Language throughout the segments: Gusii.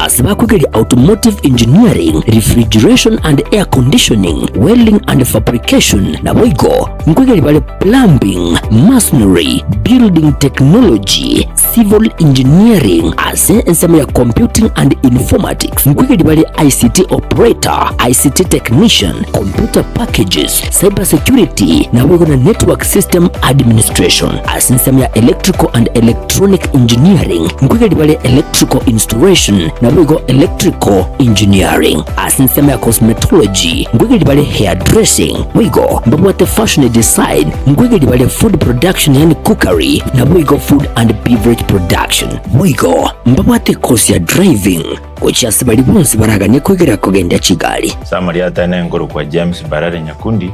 Ase bakwegeria Automotive Engineering, Refrigeration and Air Conditioning, Welding and Fabrication, naboigo nkwegeria bare Plumbing, Masonry, Building Technology, Civil Engineering, ase ensemo ya Computing and Informatics nkwegeria bare ICT Operator, ICT Technician, Computer Packages, Cyber Security, naboigo na Network System Administration. Ase ensemo ya Electrical and Electronic Engineering nkwegeria bare Electrical Installation naboigo Electrical Engineering. Ase ensemo ya Cosmetology nkwegeria bare Hairdressing, boigo mbabwate Fashion Design, nkwegeria bare Food Production yaani Cookery naboigo Food and Beverage Production. Boigo mbabwate ekosi ya Driving gochia ase baria bonsi baraganie kwegerera kogendia chigari. Samari atene nkorokwa James Mbarare Nyakundi,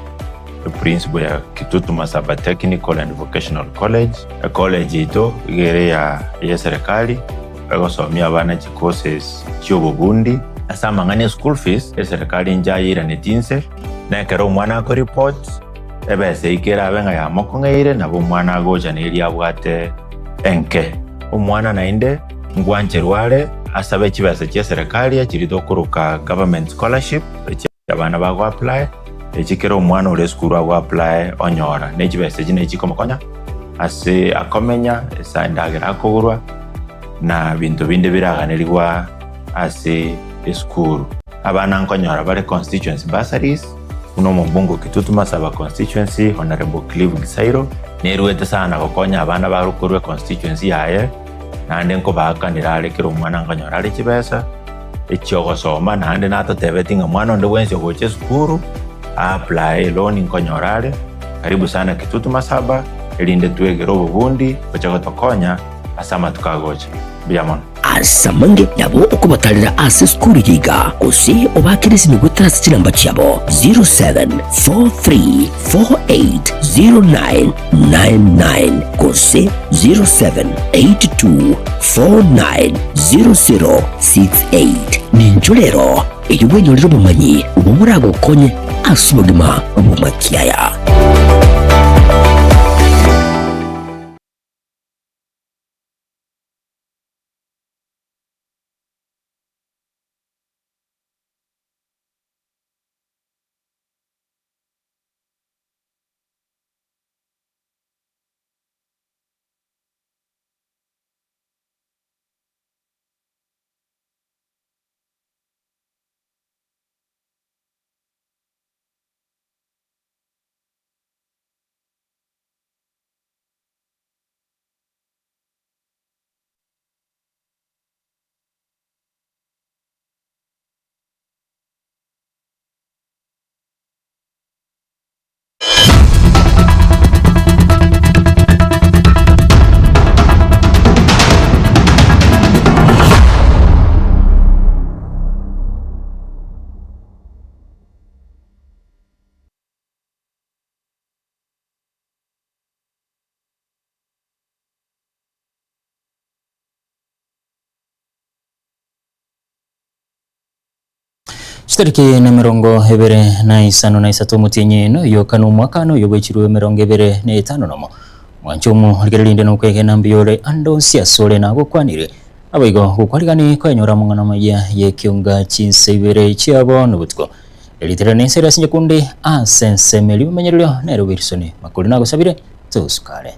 Eprinciple ya Kitutu Masaba Technical and Vocational College. Ecollege yaito iga ere ya eserekari egosomia abana chicourses chiobobundi. Ase amang'ana e school fees, eserekari inche ayeiraneti inse, na ekero omwana akoreport, ebesa eyio kerabe ng'a yamokong'eire, nabo omwana agocha na eria abwate enke. Omwana naende ngwancherwa are asabe chibesa chi'eserekari echiria tokoroka government scholarship, echi abana bago apply, echi kera omwana ore esukuru ago apply onyora, ne chibesa echi nechikomokonya ase akomenya, ase endagera akogorwa, na binto binde biraganerigwa ase esukuru. Abana nkonyora bare constituency bursaries, buna omobunge o Kitutu Masaba constituency Honourable Clive Gisairo, neruete sana gokonya abana bare korwa econstituency yaye, naende nkobaakanera are kera omwana nkonyora are chibesa echiogosoma, naende natotebeti ng'a mwana onde bwensi ogocha esukuru a apply eloan nkonyora are, karibu sana Kitutu Masaba, erinde twegere obobundi gocha gotokonya ase amatuko agocha. Mbuya mono. Ase amange nabo okobatarera ase esukuru eye iga, gose obaakere esimi goetera ase chinamba chiabo 0743480999 gose 0782490068. Ninchwo rero erio bwenyorere obomanyi obwo boragokonye ase obogima bw'amakiaya. Chitariki nemerongo ebere na isano na isato omotienyi noyo kane omwaka noyo bwechirwe emerongo ebere na etano nomo. Mwanche omo rigereria rinde nokwegena mbuya ore ande onsi asore nagokwanire. Naboigo gokwarigani koenyora amang'ana amaya y'ekionga chinsa ibere chiabo nobotuko. Erieta riane Cyrus Nyakundi ase ensemo eria obomenyererio nere Wilson Makori nagosabire tosukare.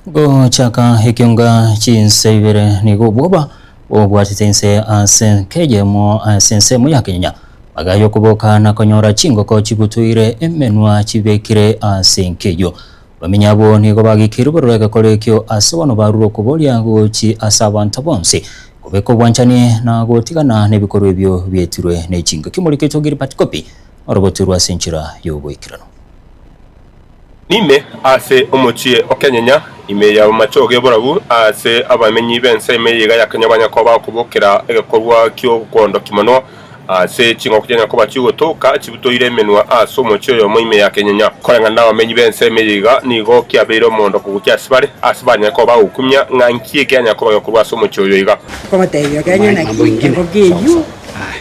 Gochaka ekionga chinse ibere nigo obwoba bobwatete inse ase nkeyemo ase ensemo ya Kenya magaya okoboka na konyora chingoko chibutoire emenwa chibekire ase enkeyio. Abamenyi abwo nigo bagikeirwe bororo egekora ekio ase bono barure okoboria gochi ase abanto bonsi. Kobeka obwanchani na gotigana nebikorwa ebio bietirwe ne chingaki omoriketwe Gilbert Kopi orogoterwe ase enchera y'oboikeranu. Nime ase omochie o Kenyenya, ime y'amachoge 'borabu, aase abamenyi b'ensemo eye iga ya Kenya banyakoba okobokera egekorwa ki'ogokondokia mono ase chingoko chia nyakoba chigotoka chibutoire emenwa ase omochie oyomo ime ya Kenyenya. Koreng'ana nabamenyi b'ensemo eye iga nigo kiabeire omoondoko gochia ase bare, ase banyakoba bagokumia ng'a nki ekianyakoba gekorwa ase omochie oyo iga. Nkobatebia, Kenya naki engoko eyio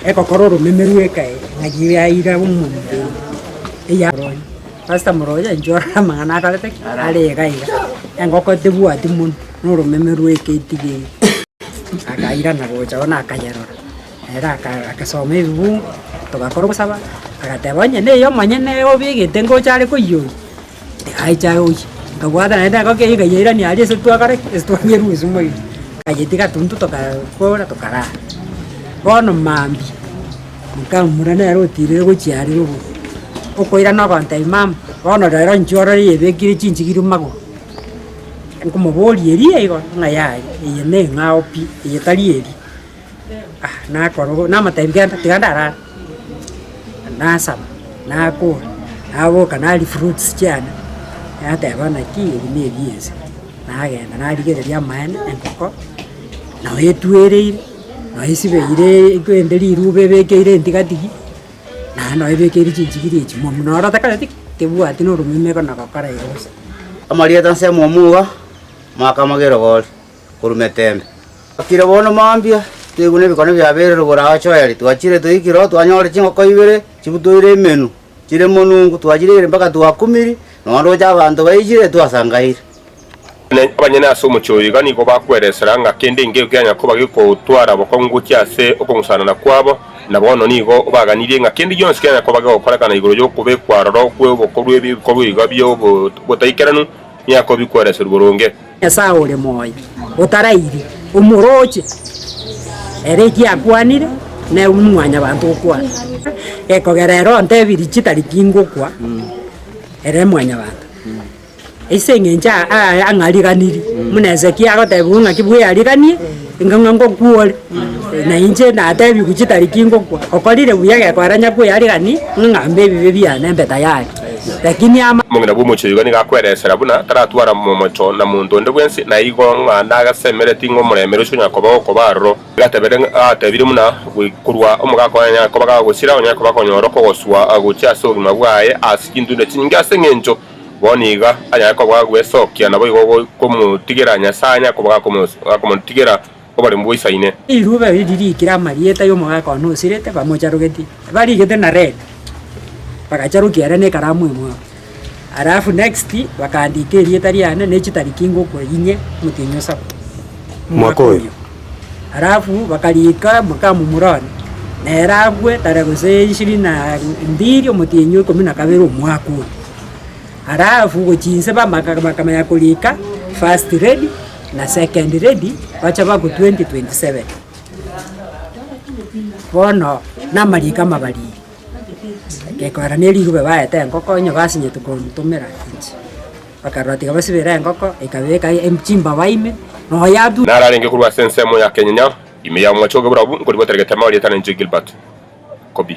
egokora oromeme rw'ekae, ng'aki yaira omonto eya. Pastor Moroya inche orore amang'ana akorete ki? Are iga iga, engoko tebwati monwe, na oromeme rweka etige Akairana gocha bono akayerora, ere aka akasoma ebibungo, togakora ogosaba, agateba onye na eye omonyene obegete ngocha are koiywa oyo, tiga aiche aoyie. Nkabwata naende engoko eywo nkayeirania aria ase twakora ki? Ase twanyerusia moino, nkayetiga tunto tokakora tokarara. Bono mambia. Mokamura nere otiirire gochia aria rogoro, okoirana ogontebia, Mama, bono rero inchuo orore eyebekire chinchigiri magoro. Nkomoboria eria igo, ng'a yaya, eye neng'ao pi, eye tari eria. Ah, nakora obo, namotebia genda, tiga ndarare. Nasaba, nakora, naboka naria fruits chiane, nateba naki ebi na ebiense, nagenda narigereria amaene engoko, nabo etwereire. Nonya esibeire ekwende riruba ebekeire entigatigi, naende nonya ebekeire chinchigiri echi momu noro takoreti ki? Tebwati na oromeme na gokora igo gose. Amarieta nse momuga, mwakama gerogori, korwa Metembe. Twakire bono mambia, twaigwa nebikono biabeire rogoro aochoeri, twachire toikire oo twanyora chingoko ibere chibutoire emenu, chire monungu, twachireire mpaka twakumiri, nonya ndoche abanto baichire twasangaire. Abanyene ase omochie oyo iga nigo bakweresera ng'a kende nkeiyo kianya koba gegotwara bokong'u gochia ase okong'usanana kwabo, na bono nigo baganirie ng'a kende gionsi kianya koba gegokorekana igoro y'okobekwa aroro kw'obokorwa ebikorwa iga bi'obotaikeranu nigo bikwereserwa boronge. Nyasae ore moyo, otarairi, omorooche, ere eki akwanire, nere Mwanyabanto okwana. Gekogera ere ontebirie chitariki ngokwa, ere Mwanyabanto. Ase eng'encho ang'ariganirie, buna Hezekia agotebiwa ng'aki bweariganie, inga ng'a ngokwa ore, na inche natebiwu chitariki ngokwa, okorire buya gekogera nyakwearigani ng'a ng'ambe ebibe biane mbe tayari, lakini ama. Omong'ina bw'omochie oyo nigo akweresera buna taratwara momocho na monto onde bwensi, na igo ng'a nagasemeretie ng'a omorembe oria onya koba okoba aroro. Agatebire buna korwa omogaka oye onyare koba kagosira, onyare koba konyora okogoswa gochia ase obogima bwaye ase chintunda chinyinge ase engencho Bono iga anyare koba gagwesokia, naboigo komotigera Nyasae anyare koba gakomotigera oboremu boisaine. Riruba eri ririkire amarieta y'omogaka one osirete bamocharogetie, barigete na red, bagacharokia ere na ekaramu emwamu. Alafu next bakandika erieta riane ne chitariki ngokwa inye omotienyi o saba omwaka oyo. Alafu bakarika mokamomura one, nere agwe tarehe gose ishirini na mbili omotienyi o ikomi na kabere omwaka oyo. Alafu gochia inse bamaka bakamanya korika first lady na second lady bacha baku 2027. Bono namariko amabariri, gekogera na erirube baete engoko onye basinyete kontomera inche, bakarora tiga basibere engoko ekabeka chimbawa ime nonya atu. Nararenge korwa ase ensemo ya Kenyenya, ime ya Omochoge Borabu, nkoribotera getema orieta ninche Gilbert Kobi.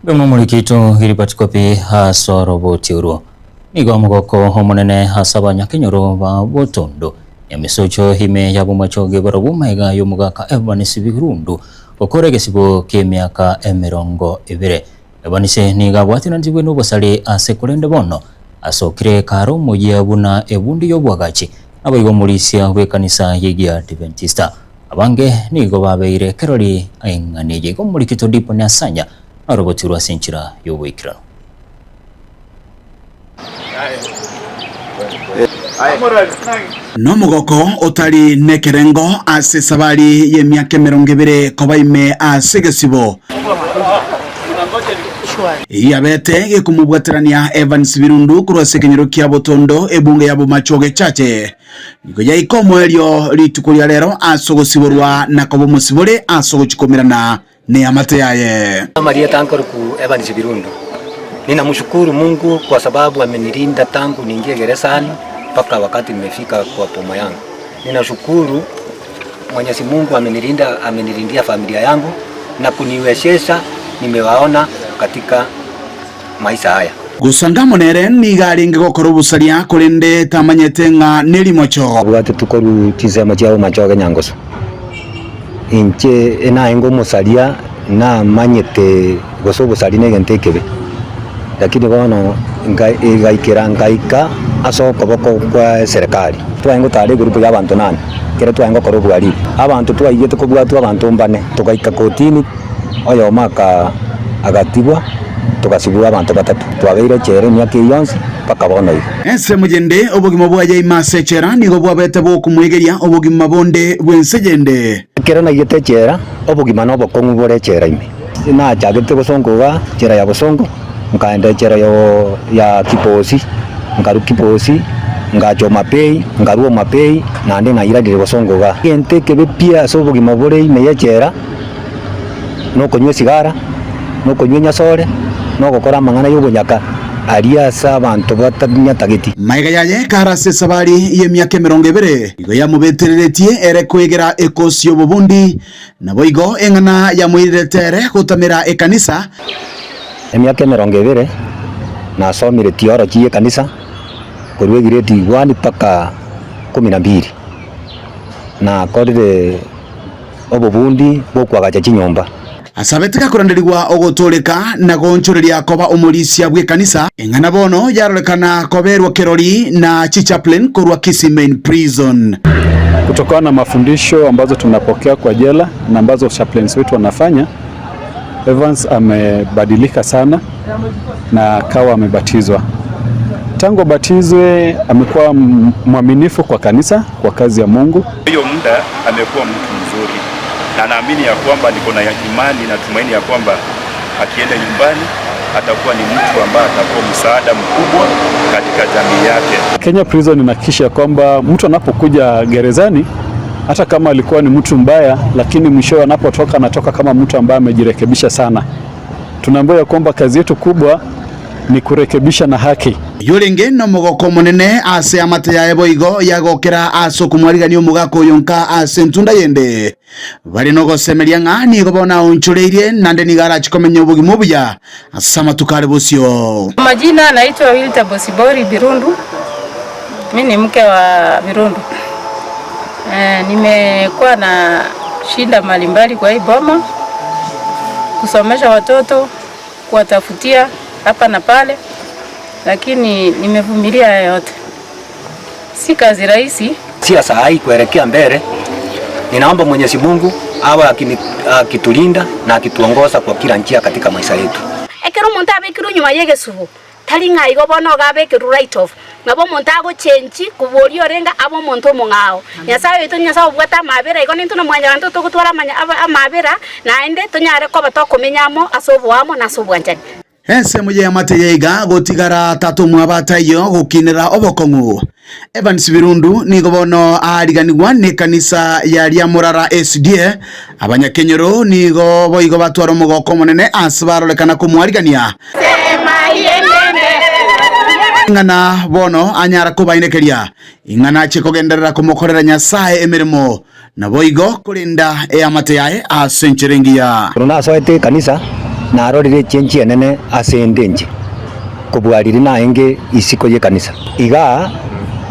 Bwemo omoriki oito Gilbert Kopi ase oroboti orwo. Nigo omogoko omonene ase abanyakenyoro ba Botondo, Nyamisocho ime ya Bomachoge barobwo magega y'omogaka Evans Birundu gokora egesibo ki'emiaka emerongo ebere. Evans nigo abwatanantigwe nobosari ase korende bono asokire kare omoyia buna ebundi y'obwagachi naboigo omorisia bw'ekanisa y'Egiadventista. Abange nigo babeire kerori eng'ana eye igo omorikito Dipo Nyasanya narogotirwe ase enchera y'oboikeranu. Nomogoko otari nekerengo ase esabari y'emiaka emerongo ebere koba ime ase egesibo. Eyio yabete gekomobwaterania Evans Birundu korwa ase ekenyoro kia Botondo ebunge ya Bomachoge Chache. Nigo yaika omoerio rituko ria rero ase ogosiborwa na koba omosibore ase ogochikomerana neamate yaye. Amarieta ankoruku Evans Birundu. Ninamshukuru Mungu kwa sababu amenilinda tangu niingie gerezani. mpaka wakati nimefika kwa boma yangu. Ninashukuru Mwenyezi Mungu amenilinda, amenilindia familia yangu na kuniwezesha nimewaona katika maisha haya. Gosanga amo nere nigo arenge gokora obosaria, korende tamanyete ng'a nerimocho. Abwate tukorwa chinsemo chia bomachoge nyangoso. Inche naenge omosaria namanyete gose obosaria negento ekebe, lakini bono egaikera ngaika ase okoboko kwa eserekari. Twaenge gotara egurupu ya abanto nane, ekero twaenge gokora obohalifu. Abanto twaigete kobwatwa abanto mbane, togaika kotini, oyomo aka agatigwa, togasibwa abanto batato. Twabeire echela emiaka eyio yonsi mpaka bono iga. Ensemo yende obogima bwaye ime ase echela nigo bwabete bokomoegeria obogima bonde bw'ense yende. Ekero naigete echela, obogima nobokong'u bore echela ime. Nachagete bosongo igaa, echela ya bosongo, nkaenda echela ya Kibosi, nkarwa Kibosi, ngacha Homabay, nkarwa Homabay, naende nairanire bosongo igaa. Egento ekebe pi ase obogima bore ime y'echela, nokonywa esigara, nokonywa enyasore, nogokora amang'ana y'obonyaka aria ase abanto batanyatageti. Magega yaye kare ase esabari y'emiaka emerongo ebere, igo yamobetereretie ere kwegera ekosi y'obobundi, naboigo eng'ana yamoirerete ere gotamera ekanisa. Emiaka emerongo ebere nasomire theology y'ekanisa korwa egrade one mpaka kumi na mbili, nakorire. obobundi bw'okoagacha chinyomba. Asabete gakoranderigwa ogotooreka na goonchoreria koba omorisia bw'ekanisa, eng'ana bono yarorekana koberwa kerori na chichaplain korwa Kisii Main Prison. Kutokana na mafundisho ambazo tunapokea kwa jela na ambazo chaplains wetu wanafanya, Evans amebadilika sana na akawa amebatizwa. Tangu abatizwe amekuwa mwaminifu kwa kanisa, kwa kazi ya Mungu. Hiyo muda amekuwa mtu mzuri na naamini ya kwamba niko na imani na tumaini ya kwamba akienda nyumbani atakuwa ni mtu ambaye atakuwa msaada mkubwa katika jamii yake. Kenya Prison inahakikisha kwamba mtu anapokuja gerezani hata kama alikuwa ni mtu mbaya, lakini mwishowe anapotoka anatoka kama mtu ambaye amejirekebisha sana. Tunaambiwa ya kwamba kazi yetu kubwa ni kurekebisha na haki. Oyio orenge nomogoko omonene ase amate yaye boigo yagokera ase okomwarigania omogaka oyo nka ase entunda yende. Bare nogosemeria ng'a nigo bono aonchoreirie naende nigo arache komenya obogima obuya ase amatuko are bosio. Kwa majina naitwa Wilta Bosibori Birundu. Mi ni mke wa Birundu. E, nimekuwa na shinda mbalimbali kwa hii boma, kusomesha watoto, kuwatafutia hapa na pale, lakini nimevumilia haya yote. Si kazi rahisi. Sia saa hii kuelekea mbele, ninaomba Mwenyezi Mungu awe akitulinda na akituongoza kwa kila njia katika maisha yetu. Ekero omonto abekirwe nyuma y'egesubo, tari ng'a igo bono iga abekerwe right off. Nabo omonto agochenchi kobua oria orenge abe omonto omong'ao. Nyasae oito Nyasae obwate amabera, igo nintwe na mwanyabanto togotwara amanya amabera, naende tonyare koba tokomenya amo ase oboamo na ase obwanchani. Ensemo y'eamate yaiga gotigara tata omwabo ataiyo gokinera obokong'u. Evans Birundu nigo bono aariganigwa nekanisa ya Riamorara SDA. Abanyakenyoro nigo boigo batwara omogoko omonene ase barorekana komoarigania. Ing'ana bono anyara kobainekeria ing'ana achie kogenderera komokorera Nyasae emeremo Naboigo korenda eamate yaye ase enchera engiya. Ekero nasoete ekanisa, narorire echenchi enene ase ende inche, kobua riria naenge isiko y'ekanisa. Igaa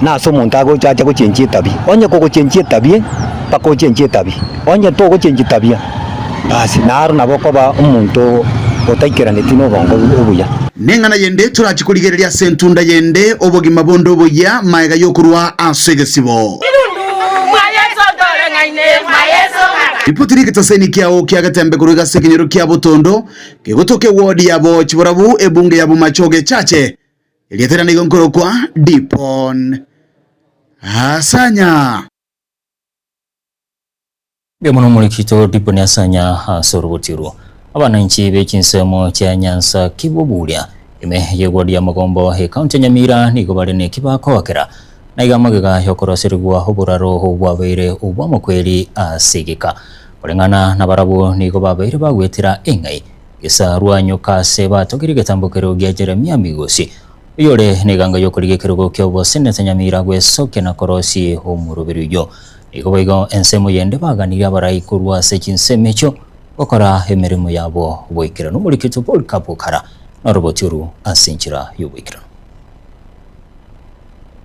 nase omonto agocha acha gochenchia etabia. Onye kogochenchia etabia, mpaka ochenchie etabia. Onye togochenchia tabia, basi naro nabo okoba omonto otaikeraneti nobongo obuya. Neng'ana yende torache korigereria ase entunda yende, obogima bonde oboyia magega y'okorua ase egesibo. Ripoti ri'egetaseni kiao kia Getembe korwa ase ekenyoro kia Botondo, kegotoka ewodi ya Bochiborabu, ebunge ya Bomachoge Echache, erieta riane nigo nkorokwa Dipon Asanya. Mbuya mono omorikito Dipon Asanya ase oroboti orwo. Abananchi be chinsemo chia Nyansa Kiboburia, ime y'ewodi ya Magombo, ekaunti ya Nyamira nigo bare neki bakoakera Na iga amagega y'okoroserigwa oboraro bwabeire obw'amakweri ase egeka. Koreng'ana nabarabwo nigo babeire bagwetera eng'ai, gesarwa nyoka ase batogeire egetambokero gia Jeremia Migosi. Oyore neganga y'okorigia ekerogo kia obosenete Nyamira gwesokia na korosie omoroberi oyio. Nigo boigo ensemo yende baganirie abarai korwa ase chinsemo echio gokora emeremo yabo boikeranu. Omorikito Polycarp Okara noroboti oru ase enchera y'oboikeranu.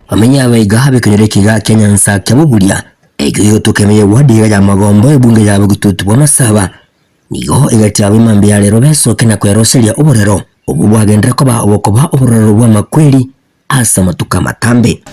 Bamenye abaiga abekenyoro ekiga kia Nyansa kia Boburia, ekio gegotoka ime y'ewadi iga ya Magombo ebunge ya Bogitutu bw'Amasaba. Nigo egati yabo emambia ya rero besoke na kweroseria oborero, obwo bwagenderera koba obokoba obororo bw'amakweri ase amatuko amatambe.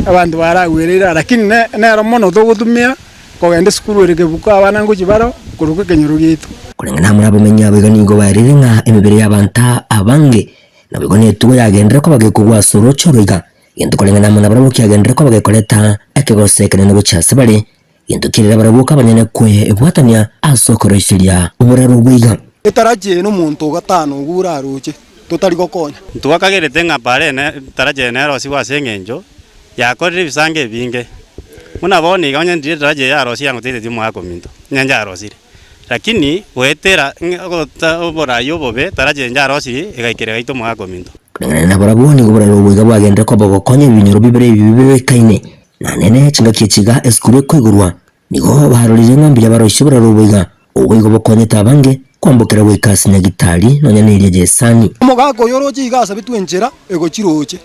Abanto baragwereire aa, lakini nero mono togotumia kogenda esukuru ere kebuko abana ngochia baro korwa ekenyoro giaito. Koreng'ana amo nabamenyi abo iga nigo baerire ng'a emebere y'abanto abange naboigo netugo yagenderera koba gekogwa ase orooche oro iga, gento koreng'ana amo nabarabwo kiagenderera koba gekoreta ekegoso ekenene gochia ase bare. Gento kerire barabwo kabanyene kwebwatania ase okoroiseria oboraro obwo iga. Etarachi eye nomonto o gatano ogwo oraroche, totari gokonya. Ntwakagerete ng'a para ene etarachi eye nerosigwe ase engencho yakorire ebisango ebinge. Buna bono iga onye ndire etarachi eye yarosirie yango taiteti omogaka ominto, onye njarosire. Lakini goetera ng'a ogota oborai obobe etarachi eye njarosirie egaikera egaita omogaka ominto. Koreng'ana nabarabwo nigo oboraro obwo iga bwagenderera koba ogokonya ebinyoro bibere ebi bibekaine. Na nene chingaki echi iga esukuru ekoigorwa, nigo barorire ng'a mbuya baroisie oboraro obo iga, obo igo bokonyete abange kwambokera goika ase nyagitari nonya neria y'esani. Omogaka oyo oroche iga asabetwe enchera egochia roche,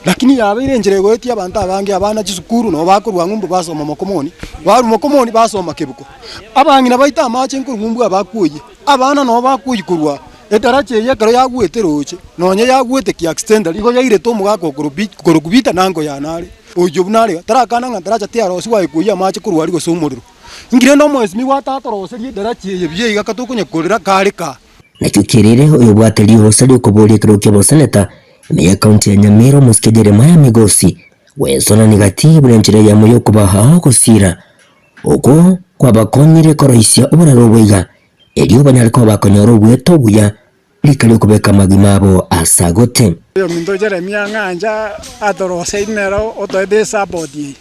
lakini yabeire enchera egoetia abanto abange abana chisukuru nabo bakorwa ng'umbu basoma mokomoni, barwa mokomoni basoma kebuko. Abang'ina baito amache nkorwa ng'umbu abakwoyia, abana nabo bakwoyia korwa Edaracha eye ekero yagwete roche, nonya yagwete kiaccidentally, igo yairete omogaka okorokwa Peter nango yane are, oyio buna are iga, tarakana ng'a daracha tiarosigwa aye koiyia amache korwa aria gose omorero. Inki rende omwesimigwa atatoroserie edaracha eye buya iga tokonya korera kare kaa. Nakio kerere oyobwate rigosa riokoboria ekerogo ki'oboseneta ime y'ekaunti ya Nyamira omosike Jeremiah Migosi gwesonania gati buna enchera eyemo y'okobaha ogosira okwo kwabakonyire koroisia oboraro obo iga Erio banyare koba bakonyora ogweta obuya, rika ri'okobeka amagima abo aase agote. Oyominto Jeremia ng'ancha atoroseiri nere otoete esapoti eye.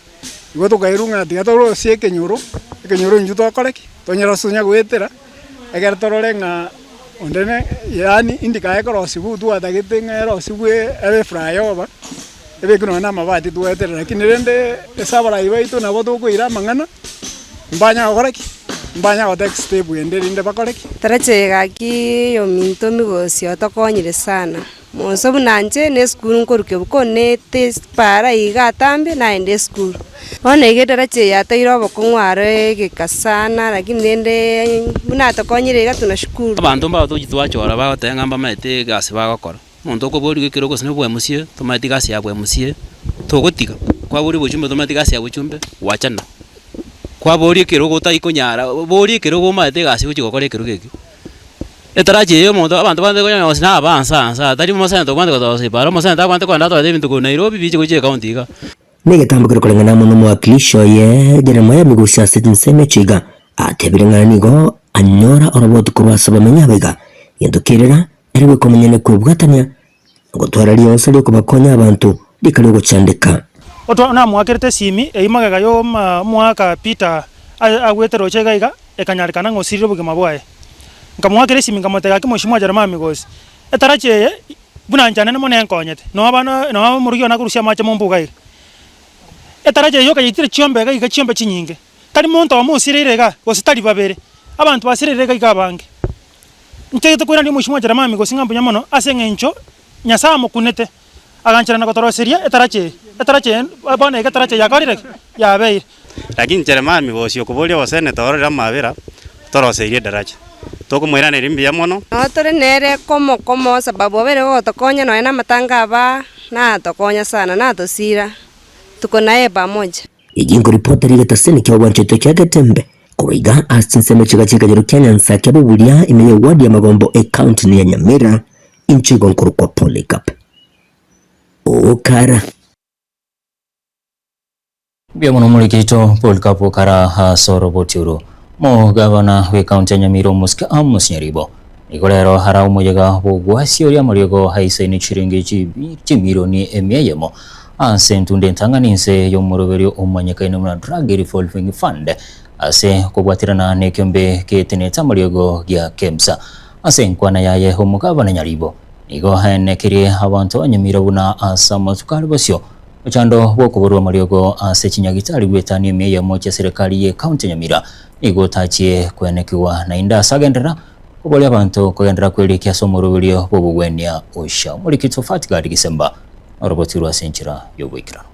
Igo tokairwa ng'a tiga torosie ekenyoro, ekenyoro intwe tokore ki? Tonyare tonya goetera, ekero torore ng'a onde ne yaani indika ekorosigwa twatagete ng'a erosigwe ebe flyover, ebekwe nonya na amabati twaetera lakini rende ase abarai baito nabo tokoira amang'ana. Mbanya gokora ki? Mbanya gotake step ende erinde bakore ki? Tarache gaki ominto migosi otokonyire sana. Monso buna inche ne esukuru nkorukia obokuo nete para iga atambe naende esukuru. Bono iga edaracha eye yatoire obokong'u aro egeka sana lakini rende buna atokonyire iga tunashukuru. Abanto mbao tochi twachora bagoteba ng'a mbamaete egasi bagokora, omonto okoborigwa ekero gose na obwemusie tomaeti egasi ya bwemusie togotiga, kwaboria obochumbe tomaeti egasi ya bochumbe gwachana, kwaboria ekerogo otari konyara boria ekerogo omaete egasi ogochi gokora ekerogo ekio. Etarachi eye omonto abanto bande konya gose na abansa ansa tari omosenetor obwate gotosa epara, omosenetor abwate kogenda atware ebinto korwa Nairobi biche gochia ecounty igaa. Negetambo keria koreng'ana amo nomowakilishi oye Jeremiah Migusi ase chinsemo echio iga, atebire ng'a nigo anyora oroboti korwa ase abamenyi aba iga, gento kerera ere goika omonyene kwebwatania na gotwara riosa riokobakonya abanto rika riogochandeka. Otwa namoakerete esimi eyio magega y'omwaka Peter agwete roche iga iga, ekanyarekana ng'a osirire obogima bwaye. Nkamoakera esimi nkamotebia gaki mheshimiwa Jeremiah Migosi, etarachi eye buna inche nene mono enkonyete, noo abana noo omorokia one akorusia amache mombuga iga. Etarachi eye yoka yaitire chiombe iga iga chiombe chinyinge, tari monto omo osireire igaa, gose tari babere, abanto basireire iga iga abange. Nchaete koiraneria mheshimiwa Jeremiah Migosi ng'a mbuya mono ase eng'encho Nyasae amokunete, agancherana gotoroseria etaracha eye, etaracha eye bono iga etaracha eye yakorire ki? Yabeire. Lakini Jeremiah Migosi okoboria oboseneta ororire amabera, toroseirie edaracha. Tokomoiraneria mbuya mono. Nabo tore nere komo komo sababu obeire gogotokonya nonya namatanga aba natokonya sana natosira tuko naye pamoja. Egi nkoripota rigetaseni kia obwancheto kia Getembe korwa iga ase chinsemo chiga chi'ekegero kia Nyansa kia Boburia ime ye ward ya Magombo ecounty ya Nyamira inche igo nkorokwa Polycarp Okara. Mbuya mono omoriki oito Polycarp Okara ase oroboti oro. Omogavana bw'ecounty ya Nyamira omosike Amos Nyaribo nigo rero ara omoyega bw'ogwasia oria amariogo aisaine chiringi chimilioni emia eyemo ase entunda entang'ani inse y'omoroberio omanyekaine buna Drug Revolving Fund ase okobwaterana nekiombe getenete amariogo gia KEMSA. Ase enkwana yaye omogavana Nyaribo. Nigo aenekirie abanto banyomire buna ase amatuko are bosio Mochando bw'okoborwa amariogo ase chinyagitari gwetania emia eyemo chi'eserekari ye county ya Nyamira nigo otachie kwenekigwa naende ase agenderera koboria abanto kogenderera kwerikia ase omoroberio bw'obogwenia osha. Omoriki Tofati Gadi Gisemba norobotirwe ase enchera y'oboikeranu.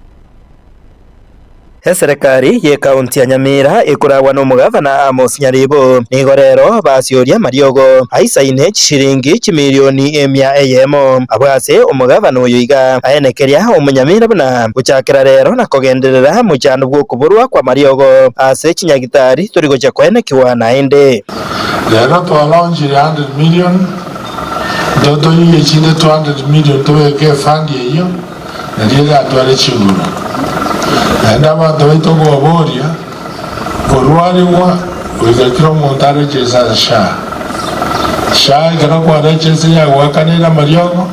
Eserekari y'Ekaunti ya Nyamira ekoragwa n'omogavana Amos Nyaribo nigo rero basioria amariogo aisaine chishiringi chimilioni emia eyemo. Abwo ase omogavana oyo iga aenekeria omonyamira buna gochakera rero na kogenderera mochando bw'okoborwa kw'amariogo ase chinyagitari tori gochia koenekiwa naende. Rero twalaunchire 100 million, ntotorigie chinde 200 million tobeke efund eyio. Nario eratware chinguru. Naende abanto baito kobaboria, Korwarigwa goika kera omonto areche ase ase SHA. SHA ekero kwareche ase yagoakaneire amariogo,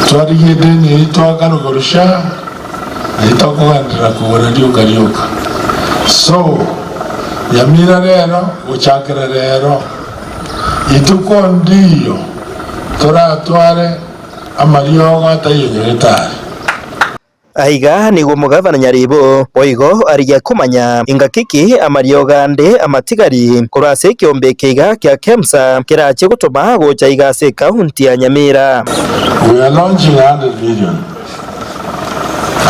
twarigia edeni eyio twakana korwa SHA, nario tokogenderera kogora rioka rioka. So, Nyamira rero, gochakera rero, Rituko ndiiyo toratware amariogo ataiyenyerete are. Aiga nigo omogavana Nyaribo boigo arigia komanya ingaki ki amariogo ande amatigari korwa ase ekeombe eke iga kia Kemsa kerache gotoma gocha iga ase ekaunti ya Nyamira. We are launching 100 million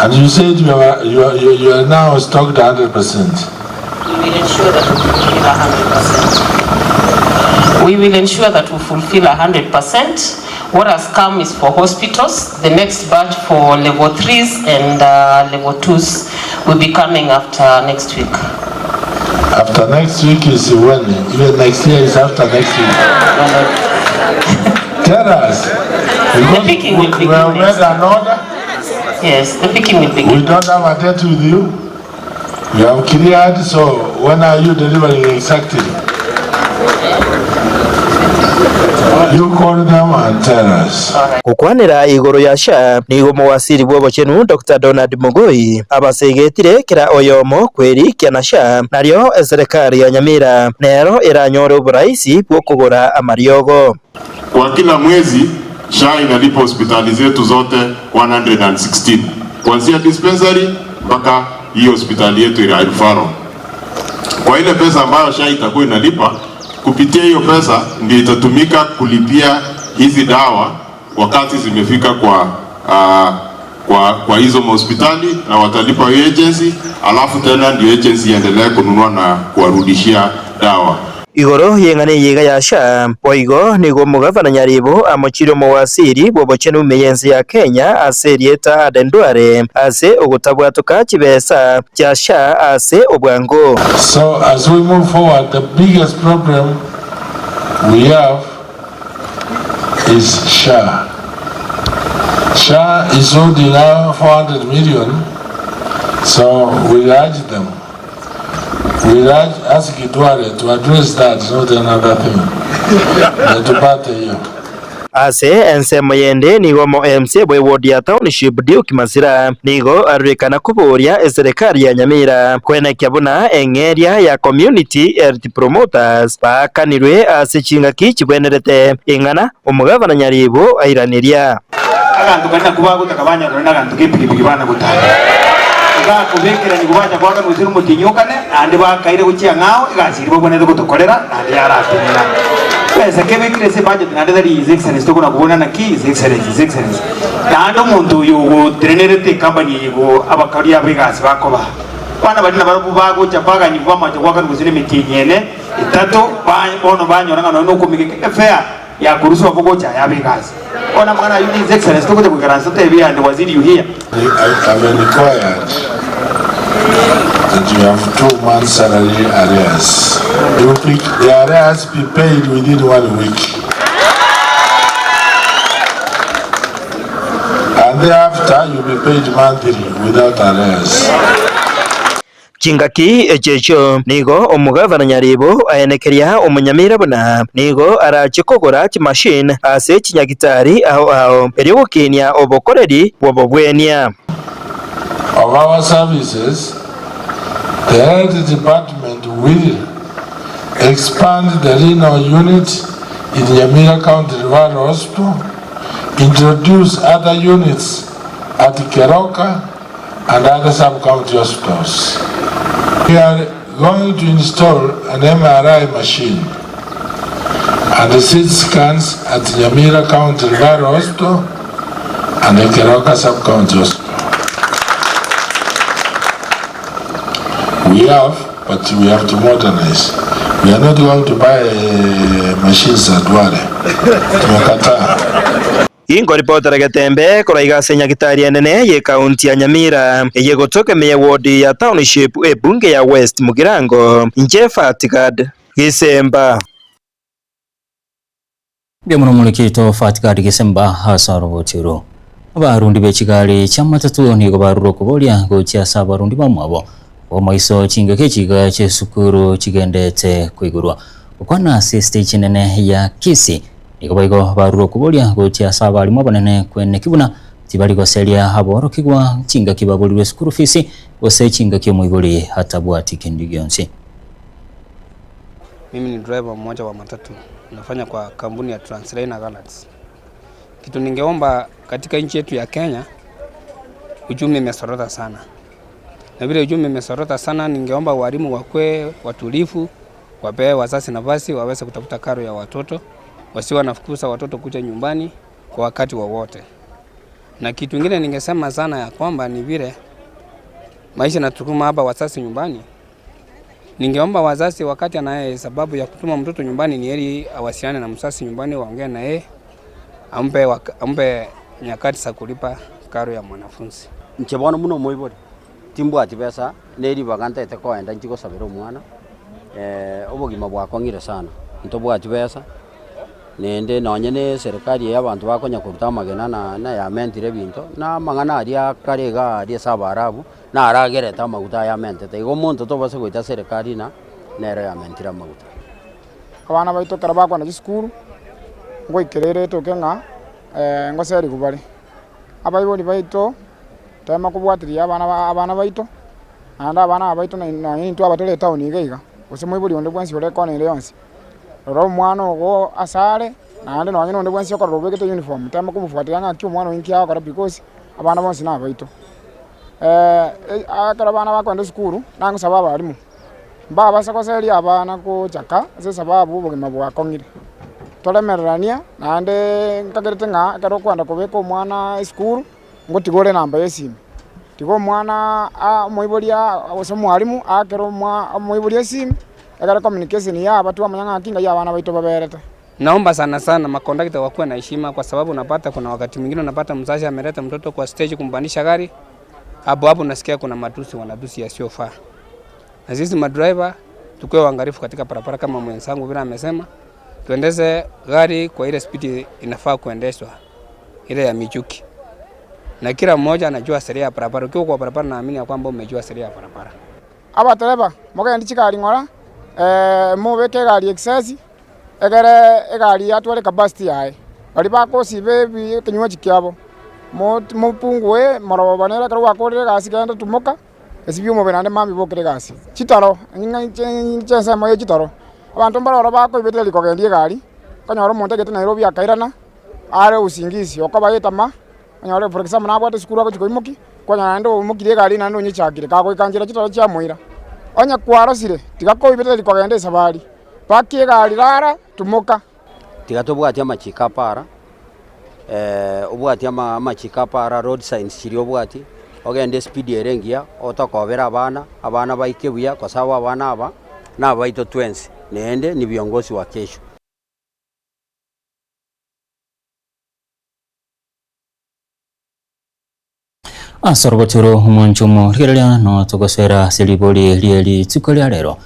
and you said you are, you are, you are now stocked 100 percent. We will ensure that we fulfill 100%. We will ensure that we fulfill 100%. What has come is for hospitals. The next batch for level 3s and uh, level 2s will be coming after next week. After next week is when? Even next year is after next week. Tell us. The picking will We begin have made next an order. Yes, the picking will begin. We don't have a debt with you. You have cleared, so when are you delivering exactly? You call them and tell us. Gokwanera igoro ya SHA, nigo omowasiri bw'obochenu Doctor Donald Mogoi abasegetire kera oyomo kwerikia na SHA nario eserekari ya Nyamira nero eranyore oboraisi bw'okogora amariogo. Kwa kila mwezi SHA inalipa hospitali zetu zote 116 kuanzia dispensary mpaka hii hospitali yetu ya referral. Kwa ile pesa ambayo SHA itakuwa inalipa, kupitia hiyo pesa ndio itatumika kulipia hizi dawa wakati zimefika kwa, uh, kwa, kwa hizo hospitali na watalipa hiyo agency, alafu tena ndio agency iendelee kununua na kuwarudishia dawa. Igoro y'eng'ana eye iga ya SHA, boigo nigo omogavana Nyaribo amochire omowasiri bw'obochenu ime y'ense ya Kenya ase erieta Aden Duale ase ogotabwatoka chibesa chia SHA ase obwango. So as we move forward the biggest problem we have is SHA. SHA is holding now 400 million so we urge them We urge ask Duale to address that not another thing. Netupate hiyo. Ase ensemo yende nigo omo MCA bwe ward ya Township Duke Masira nigo arorekana koboria eserekari ya Nyamira kwenekia buna eng'eria ya Community Health Promoters baakanirwe ase chingaki chibwenerete ing'ana omogavana Nyaribo airaneria. Aganto karia nakwo bagotaka banyarore naganto k'epigipigi bana gotara. Igakobekerania bacha goakanwa gose nomotienyi o kane, naende bakaire gochia ang'ao egasi eria babwenerete gotokorera, naende yaratenena. Besa kebekire ase ebudget naende tari His Excellency tokona kobuna naki His Excellency, His Excellency. Naende omonto oyo ogotenenerete ecompany eye igo abakori aba egasi bakoba. Abana baria nabarabwo bagocha baganyigwa bamache goakanwa gose nemetienyi ene, etato, ba bono banyora ng'a nonya nokomigeka efare. Yakorusiwa abwo gocha ayabe egasi. Bono amang'ana ayio His Excellency togocha goikaransa totebie and Waziri you hear. I have inquired that you have 2 months salary arrears. You pick the arrears be paid within one week. And thereafter you be paid monthly without arrears. Chingaki echi echio nigo omogavana Nyaribo aenekeria omonyamira buna nigo arache kogora chimachine ase chinyagitari ao ao erio gokinia obokoreri bw'obobwenia. Of our services, the health department will expand the renal unit in Nyamira County Referral Hospital, introduce other units at Keroka and other sub-county hospitals. We are going to install an MRI machine and CT scans at Nyamira County Referral Hospital and the Keroka Sub-County Hospital. We have, but we have to modernize. We are not going to buy eh, machines at Duale. Tumekataa. Inkoripotera Getembe korwa iga ase Nyagitari enene y'Ekaunti ya Nyamira, eye egotoka ime ye ward ya Township ebunge ya West Mugirango, inche Fatgad Gisemba. Mbuya mono omoriki oito Fatgad Gisemba ase oroboti oro. Abarundi be chigari chi'amatatu nigo barure okoboria gochia ase abarundi bamwabo b'omoiso chingaki echiga chi'esukuru chigendete koigorwa. Gokwana ase estage enene ya Kisii Nigo boigo barure okoboria gochia ase abalimu abanene kweneki buna tibari goseria aborokigwa chingaki baborirwe esukuru fees gose chingaki omoibori atabwati kende gionsi. Mimi ni driver mmoja wa matatu, nafanya kwa kampuni ya Transliner Galaxy. Kitu ningeomba katika nchi yetu ya Kenya, uchumi imesorota sana, na vile uchumi imesorota sana, ningeomba walimu wakuwe watulivu, wapee wazazi nafasi waweze kutafuta karo ya watoto, wasiwe wanafukuza watoto kuja nyumbani kwa wakati wowote. Na kitu ingine ningesema sana ya kwamba ni vile maisha natukuma hapa wazazi nyumbani. Ningeomba wazazi wakati anaye sababu ya kutuma mtoto nyumbani, ni heri awasiliane na mzazi nyumbani, waongee na yeye, ampe, ampe nyakati za kulipa karo ya mwanafunzi. Inche bono buna omoibori, timbwati besa, ne ribaga ntaete koenda inche gosabera omwana, obogima bwakong'ire sana, ntobwati besa, naende nonye na eserikari eye abanto bakonya koruta amagena na na yamentire ebinto, na amang'ana aria akare iga aria ase abaarabu, naragerete amaguta aya amentete. Igo omonto tobasa goita serikari ng'a nere yamentire amaguta. Abana baito ekero bakogenda chisukuru, ngoikera ere etoke ng'a ngoserigwa bare. Abaibori baito, tema kobwatiria abana ba abana baito, naende abana aba baito nonye intwe aba tore etown iga iga, gose moibori onde bwensi ore ekona ere yonsi, rora omwana ogo ase are, naende nonye na onde bwensi okorora obegete uniform, tema komofuatiria ng'aki omwana oyo inki agokora because abana bonsi nabaito. Ekero abana bakogenda esukuru, nagosaba abalimu, mbabase goseria abana gochaka ase esababu obogima bwakong'ire. Toremereranie naende nkagerete ng'a ekero okwenda kobeka omwana esukuru, ngotiga ore enamba ya esimi. Tiga omwana omoibori gose omwalimu aakere omoibori esimi, ekero communication yaba twamanya ng'aki ngai abana baito baberete. Naomba sana sana makondakta wakuwe na heshima kwa sababu unapata kuna wakati mwingine unapata mzazi ameleta mtoto kwa stage kumpandisha gari, hapo hapo unasikia kuna matusi wanatusi yasiyofaa. Na sisi madriver tukuwe waangalifu katika barabara kama mwenzangu vile amesema, tuendeshe gari kwa ile spidi inafaa kuendeshwa, ile ya michuki. Na kila mmoja anajua sheria ya barabara. Ukiwa kwa barabara naamini ya kwamba umejua sheria ya barabara. Abatereba, mogende chigari ng'ora, mobeke egari excess, Ekere egari yatware capacity yaye, baria bagosiba ebi ekenywaji kiabo, mo mopungue moroba nere ekero gwakorire egasi genda tumoka, esibie omobere naende mambia bokere egasi. Chitoro, ng'a inche inche ensemo ya chitoro, abanto mbare ororo bakoibetereria kogendia egari, okonyora omonto agete Nairobi akairana, are usingizi, okoba etama, onyore for example nabwate esukuru agochia koimokia, kwanyora naende oimokirie egari naende onyechakire, kagoika nchera chitoro chiamoira. Onye kwarosire, tiga koibetereria kogenda esabari. Paki egari rara, tumoka. Tiga tobwatie amachiko a para, obwatie amachiko a para, road signs chiria obwatie, ogende espeed ere engiya, otokobere abana, abana baike buya kwa sababu abana aba, nabaito twensi, naende ni viongozi wa kesho. Ase orogoti oro omwancho omorigereria no togosera ase ribori rie rituko ria rero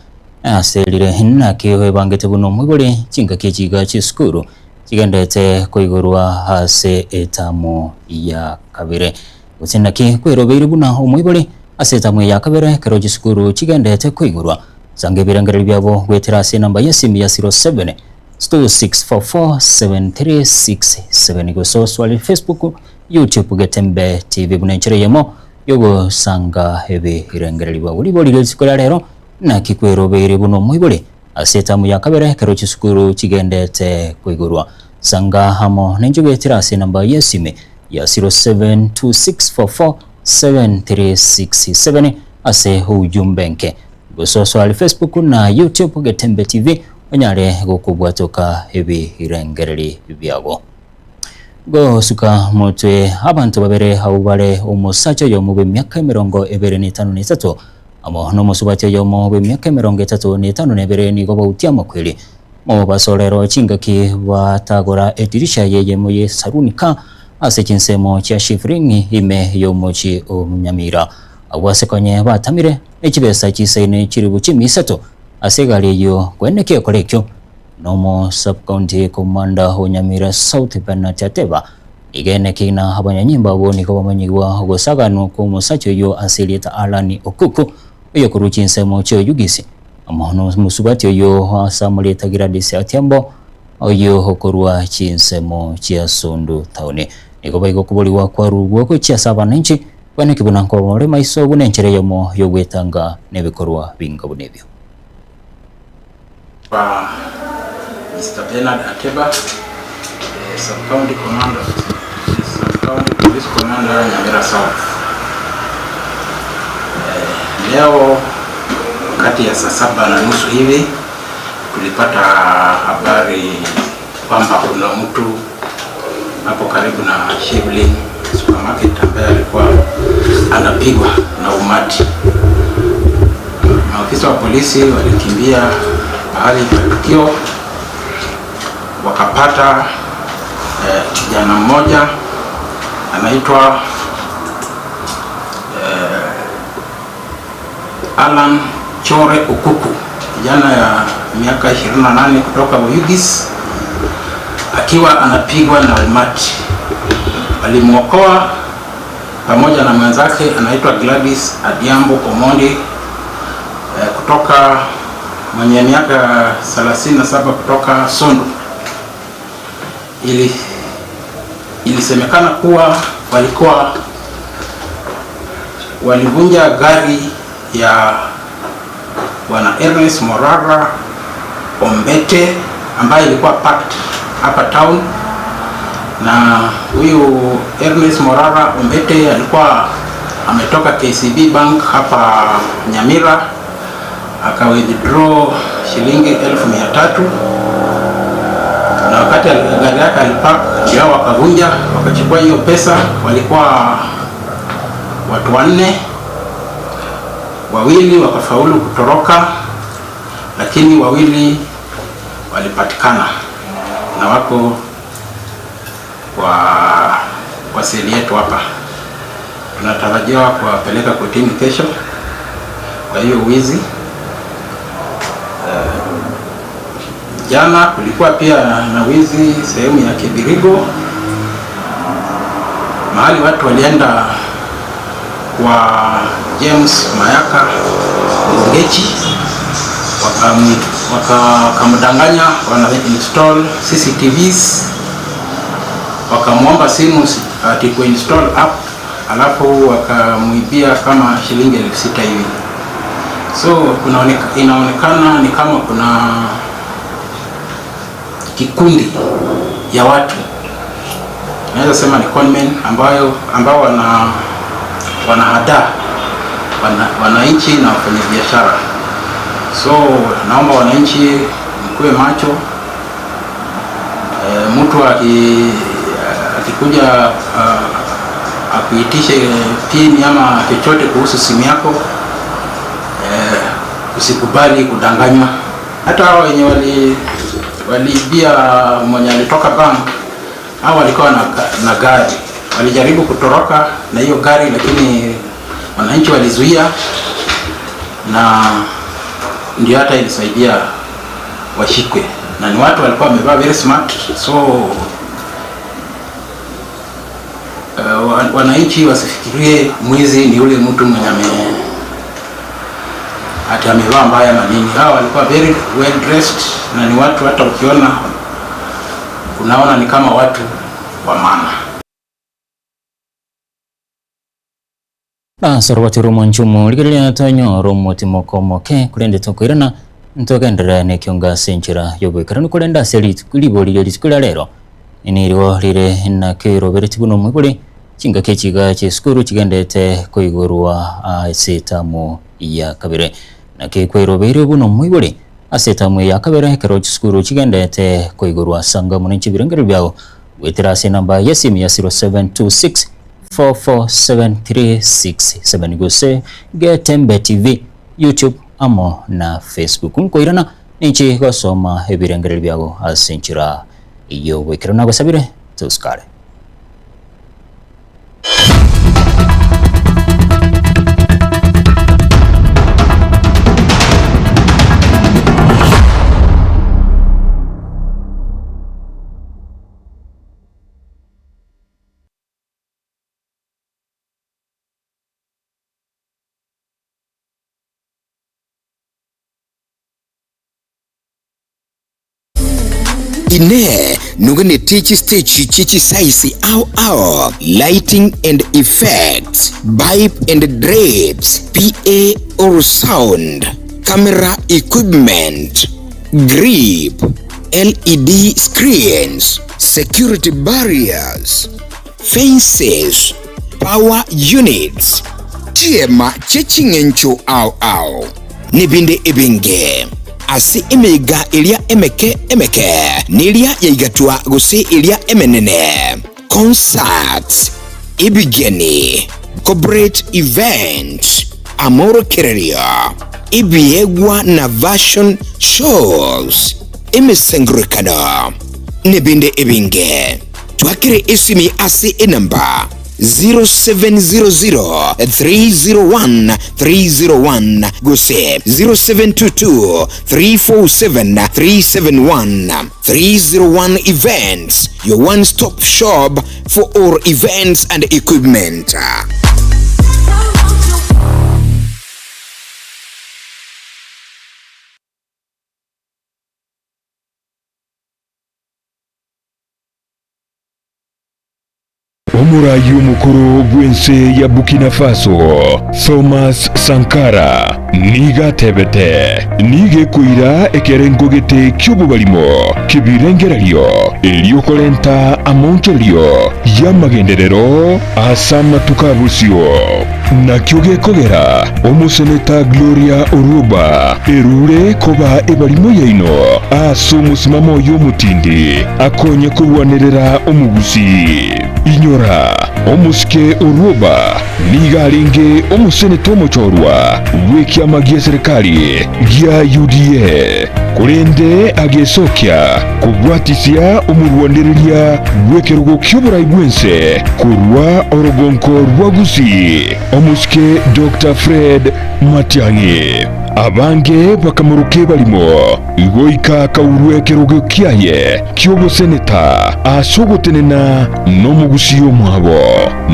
ase rire naki oebangete buna omoibori chingaki echi iga chisukuru chigendete koigorwa ase etamu ya kabere gose naki kwerobeire buna omoibori ase etamu eye ya kabere ekero chisukuru chigendete koigorwa sanga ebirengererio biabo goetera ase enamba yesimi ya 07 26447367 gose osware Facebook YouTube Getembe TV buna enchera eyemo yogosanga ebirengererio bwabo. Ribori ria rituko ria rero naki kwerobeire buna omoibori? Ase etamu ya kabere ekero chisukuru chigendete koigorwa. Sanga amo nainche goetera ase enamba y'esimi ya 0726447367 ase oujumbe nke. Gose osoe are Facebook na YouTube Getembe TV onyare gokobwatoka ebirengereri biago. Gosuka motwe abanto babere abwo bare omosacha oyomo bw'emiaka emerongo ebere na etano na etato, amo nomosubati oyomo bw'emiaka emerongo etato na etano na ebere nigo bautia amakweri. Mobasorero chingaki batagora edirisha y'eyemo ye saruni ka ase chinsemo chia Shifring ime y'omochie o Nyamira. Agwo ase konye batamire ne chibesa chisaine chilifu chimisato ase egari eyio kweneki ekora ekio. Nomo Sub-County Commander o Nyamira South Bernard Ateba nigo eneki ng'a abanyanyimbo abwo nigo bamanyigwa ogosaganwa kw'omosacha oyio ase erieta Allan Okuku oyokorwa chinsemo chi'Oyugisi amo nomosubati oyio ase amarieta Gladys Atiambo oyio okorwa chinsemo chia Sondu Town. Nigo boigo okoborigwa kwarugwe gochia ase abananchi kweneki buna nkobore maiso buna enchera eyemo y'ogwetanga nebikorwa binga buna ebio. Kwa Mister Bernard Ateba, Sub County Commander, Sub County Police Commander Nyamira South. Leo kati ya saa saba na nusu hivi tulipata habari kwamba kuna mtu hapo karibu na Shivling supermarket ambaye alikuwa anapigwa na umati. Maafisa wa polisi walikimbia pahali pa tukio wakapata kijana mmoja anaitwa Alan Chore Okuku, kijana ya miaka 28 kutoka Oyugis akiwa anapigwa na umati. Walimwokoa pamoja na mwenzake anaitwa Gladys Adhiambo Omondi kutoka mwenye miaka 37 kutoka Sondu. Ilisemekana kuwa walikuwa walivunja gari ya Bwana Ernest Morara Ombete ambaye ilikuwa parked hapa town, na huyu Ernest Morara Ombete alikuwa ametoka KCB Bank hapa Nyamira aka withdraw shilingi 300,000, na wakati gari yake alipark ndio wakavunja wakachukua hiyo pesa. Walikuwa watu wanne, wawili wakafaulu kutoroka, lakini wawili walipatikana na wako kwa seli yetu hapa. Tunatarajiwa kuwapeleka kotini kesho kwa hiyo wizi. Jana kulikuwa pia na wizi sehemu ya Kibirigo, mahali watu walienda kwa James Mayaka Ngechi wakamdanganya wana install CCTVs, wakamwomba simu ati kuinstall app, alafu wakamuibia kama shilingi 6,000 hivi. So inaonekana ni kama kuna kikundi ya watu, naweza sema ni conmen, ambao wanahadaa wananchi na wafanyabiashara. So naomba wananchi mkuwe macho. Mtu akikuja akuitishe pin ama chochote kuhusu simu yako, usikubali kudanganywa. Hata hao wenye waliibia mwenye alitoka bank, hao walikuwa na gari, walijaribu kutoroka na hiyo gari, lakini wananchi walizuia, na ndio hata ilisaidia washikwe. Na ni watu walikuwa wamevaa very smart, so wananchi wasifikirie mwizi ni yule mtu mwenye ati amevaa mbaya na nini. Hawa walikuwa very well dressed, na ni watu hata ukiona unaona ni kama watu wa maana. Na sorobati rumo nchumo ligereria tonyoro motimoko moke kurende tokoirana Ntogenderere nekionga ase enchera y'oboikeranu, korende ase rituko ribori rie rituko ria rero nigo rire nakeroberetie buna omoibori, chingaki echi iga chi'esukuru chigenderete koigorwa ase etamu ya kabere. Naki kwerobeire buna omoibori ase etamu eye ya kabere ekero chisukuru chigenderete koigorwa sanga mono inche ebirengererio biao goetera ase enamba y'esimi ya 0726 447 367 gose Getembe TV YouTube amo na Facebook. Nkoirana ninche gosoma ebirengererio biago ase enchera y'ogoikeranu. Nagosabire tosikare. Inee! Noganetie chistage chie chisaisi ao ao, lighting and effects, pipe and drapes, PA or sound, camera equipment, grip, LED screens, security barriers, fences, power units, chiema chie ching'encho ao ao, nebinde ebinge. Ase emeiga eria emeke emeke, neria yaigatwa gose eria emenene, concerts, ebigeni, corporate events, amorokererio, ebiegwa na fashion shows, emesangererekano, nebinde ebinge. Twakere esimi ase enamba 0700 301 301 gose 0722 347 371. 301 Events, your one stop shop for all events and equipment. Omoraai omokoro bw'ense ya Burkina Faso, Thomas Sankara, nigo atebete, Nigo ekoira ekerengo gete ki'obobarimo ki'ebirengererio erio korenta amaonchorerio y'amagenderero ase amatuko a bosio. Nakio gekogera omoseneta Gloria Orwoba erure koba ebarimo yaino ase omosimamo oye omotindi akonye korwanerera omogusii. Inyora, omosike Orwoba nigo arenge omoseneta omochorwa bw'ekiama gi'eserekari gia UDA, korende agesokia kobwatisia omorwanereria bw'ekerogo ki'oborai bw'ense korwa orogonko rwa Gusii, omosike Doctor Fred Matiang'i. Abange bakamoroka ebarimo goika akaurwa ekerogo kiaye ki'oboseneta ase ogotenena nomogusii omwabo.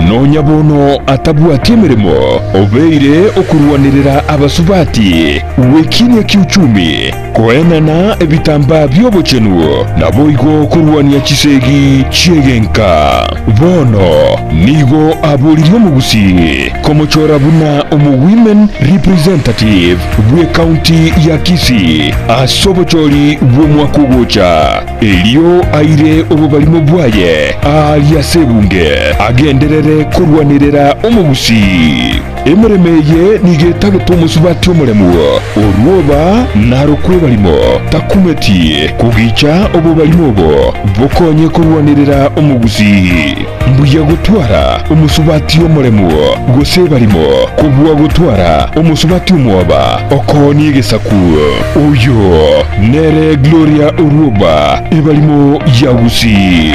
Nonya bono atabwati emeremo, obeire okorwanerera abasubati gwekinia kiuchumi, koenana ebitambaa bi'obochenu, naboigo korwania chisegi chi'egenka. Bono nigo aboririe omogusii komochora buna omo-women representative bw'ecounty ya Kisii ase obochori bw'omwaka ogocha, erio aire obobarimo bwaye aaria ase ebunge agenderere korwanerera omogusii. Emeremo eye nigo etagete omosubati omoremu, orwoba narokwe ebarimo, takumeti kogicha obobarimo obo bokonye korwanerera omogusii. Mbuya gotwara omosubati omoremu gose ebarimo kobua gotwara omosubati omwoba okoonia egesaku. Oyo nere Gloria Orwoba, ebarimo ya Gusii.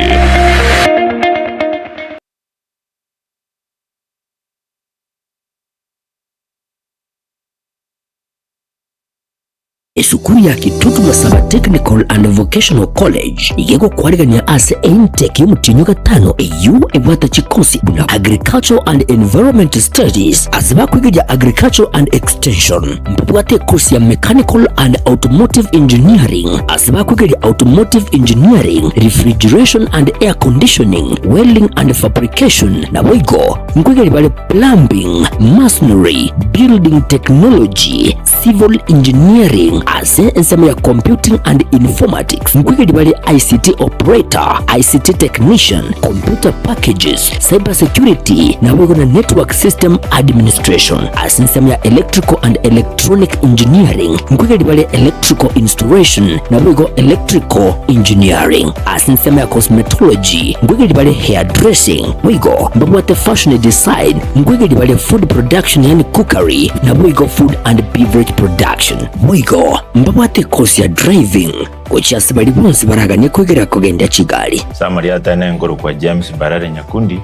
Esukuru ya Kitutu Masaba Technical and Vocational College iga egokwarigania ase intake y'omotienyi o gatano eyio ebwate chikosi buna Agricultural and Environment Studies ase bakwegeria Agricultural and Extension. Mbabwate ekosi ya Mechanical and Automotive Engineering ase bakwegeria Automotive Engineering, Refrigeration and Air Conditioning, Welding and Fabrication naboigo nkwegeria bare Plumbing, Masonry, Building Technology, Civil Engineering. Ase ensemo ya Computing and Informatics nkoigeria bare ICT Operator, ICT Technician, Computer Packages, Cyber Security naboigo na Network System Administration. Ase ensemo ya Electrical and Electronic Engineering nkoigeria bare Electrical Installation naboigo Electrical Engineering. Ase ensemo ya Cosmetology nkoigeria bare Hairdressing boigo mbabwate Fashion Design nkoigeria bare Food Production yaani Cookery naboigo Food and Beverage Production. Boigo mbabwate ekosi ya Driving gochia ase baria bonsi baraganie koigerera kogendia chigari. Summary Atene nkorokwa James Mbarare Nyakundi,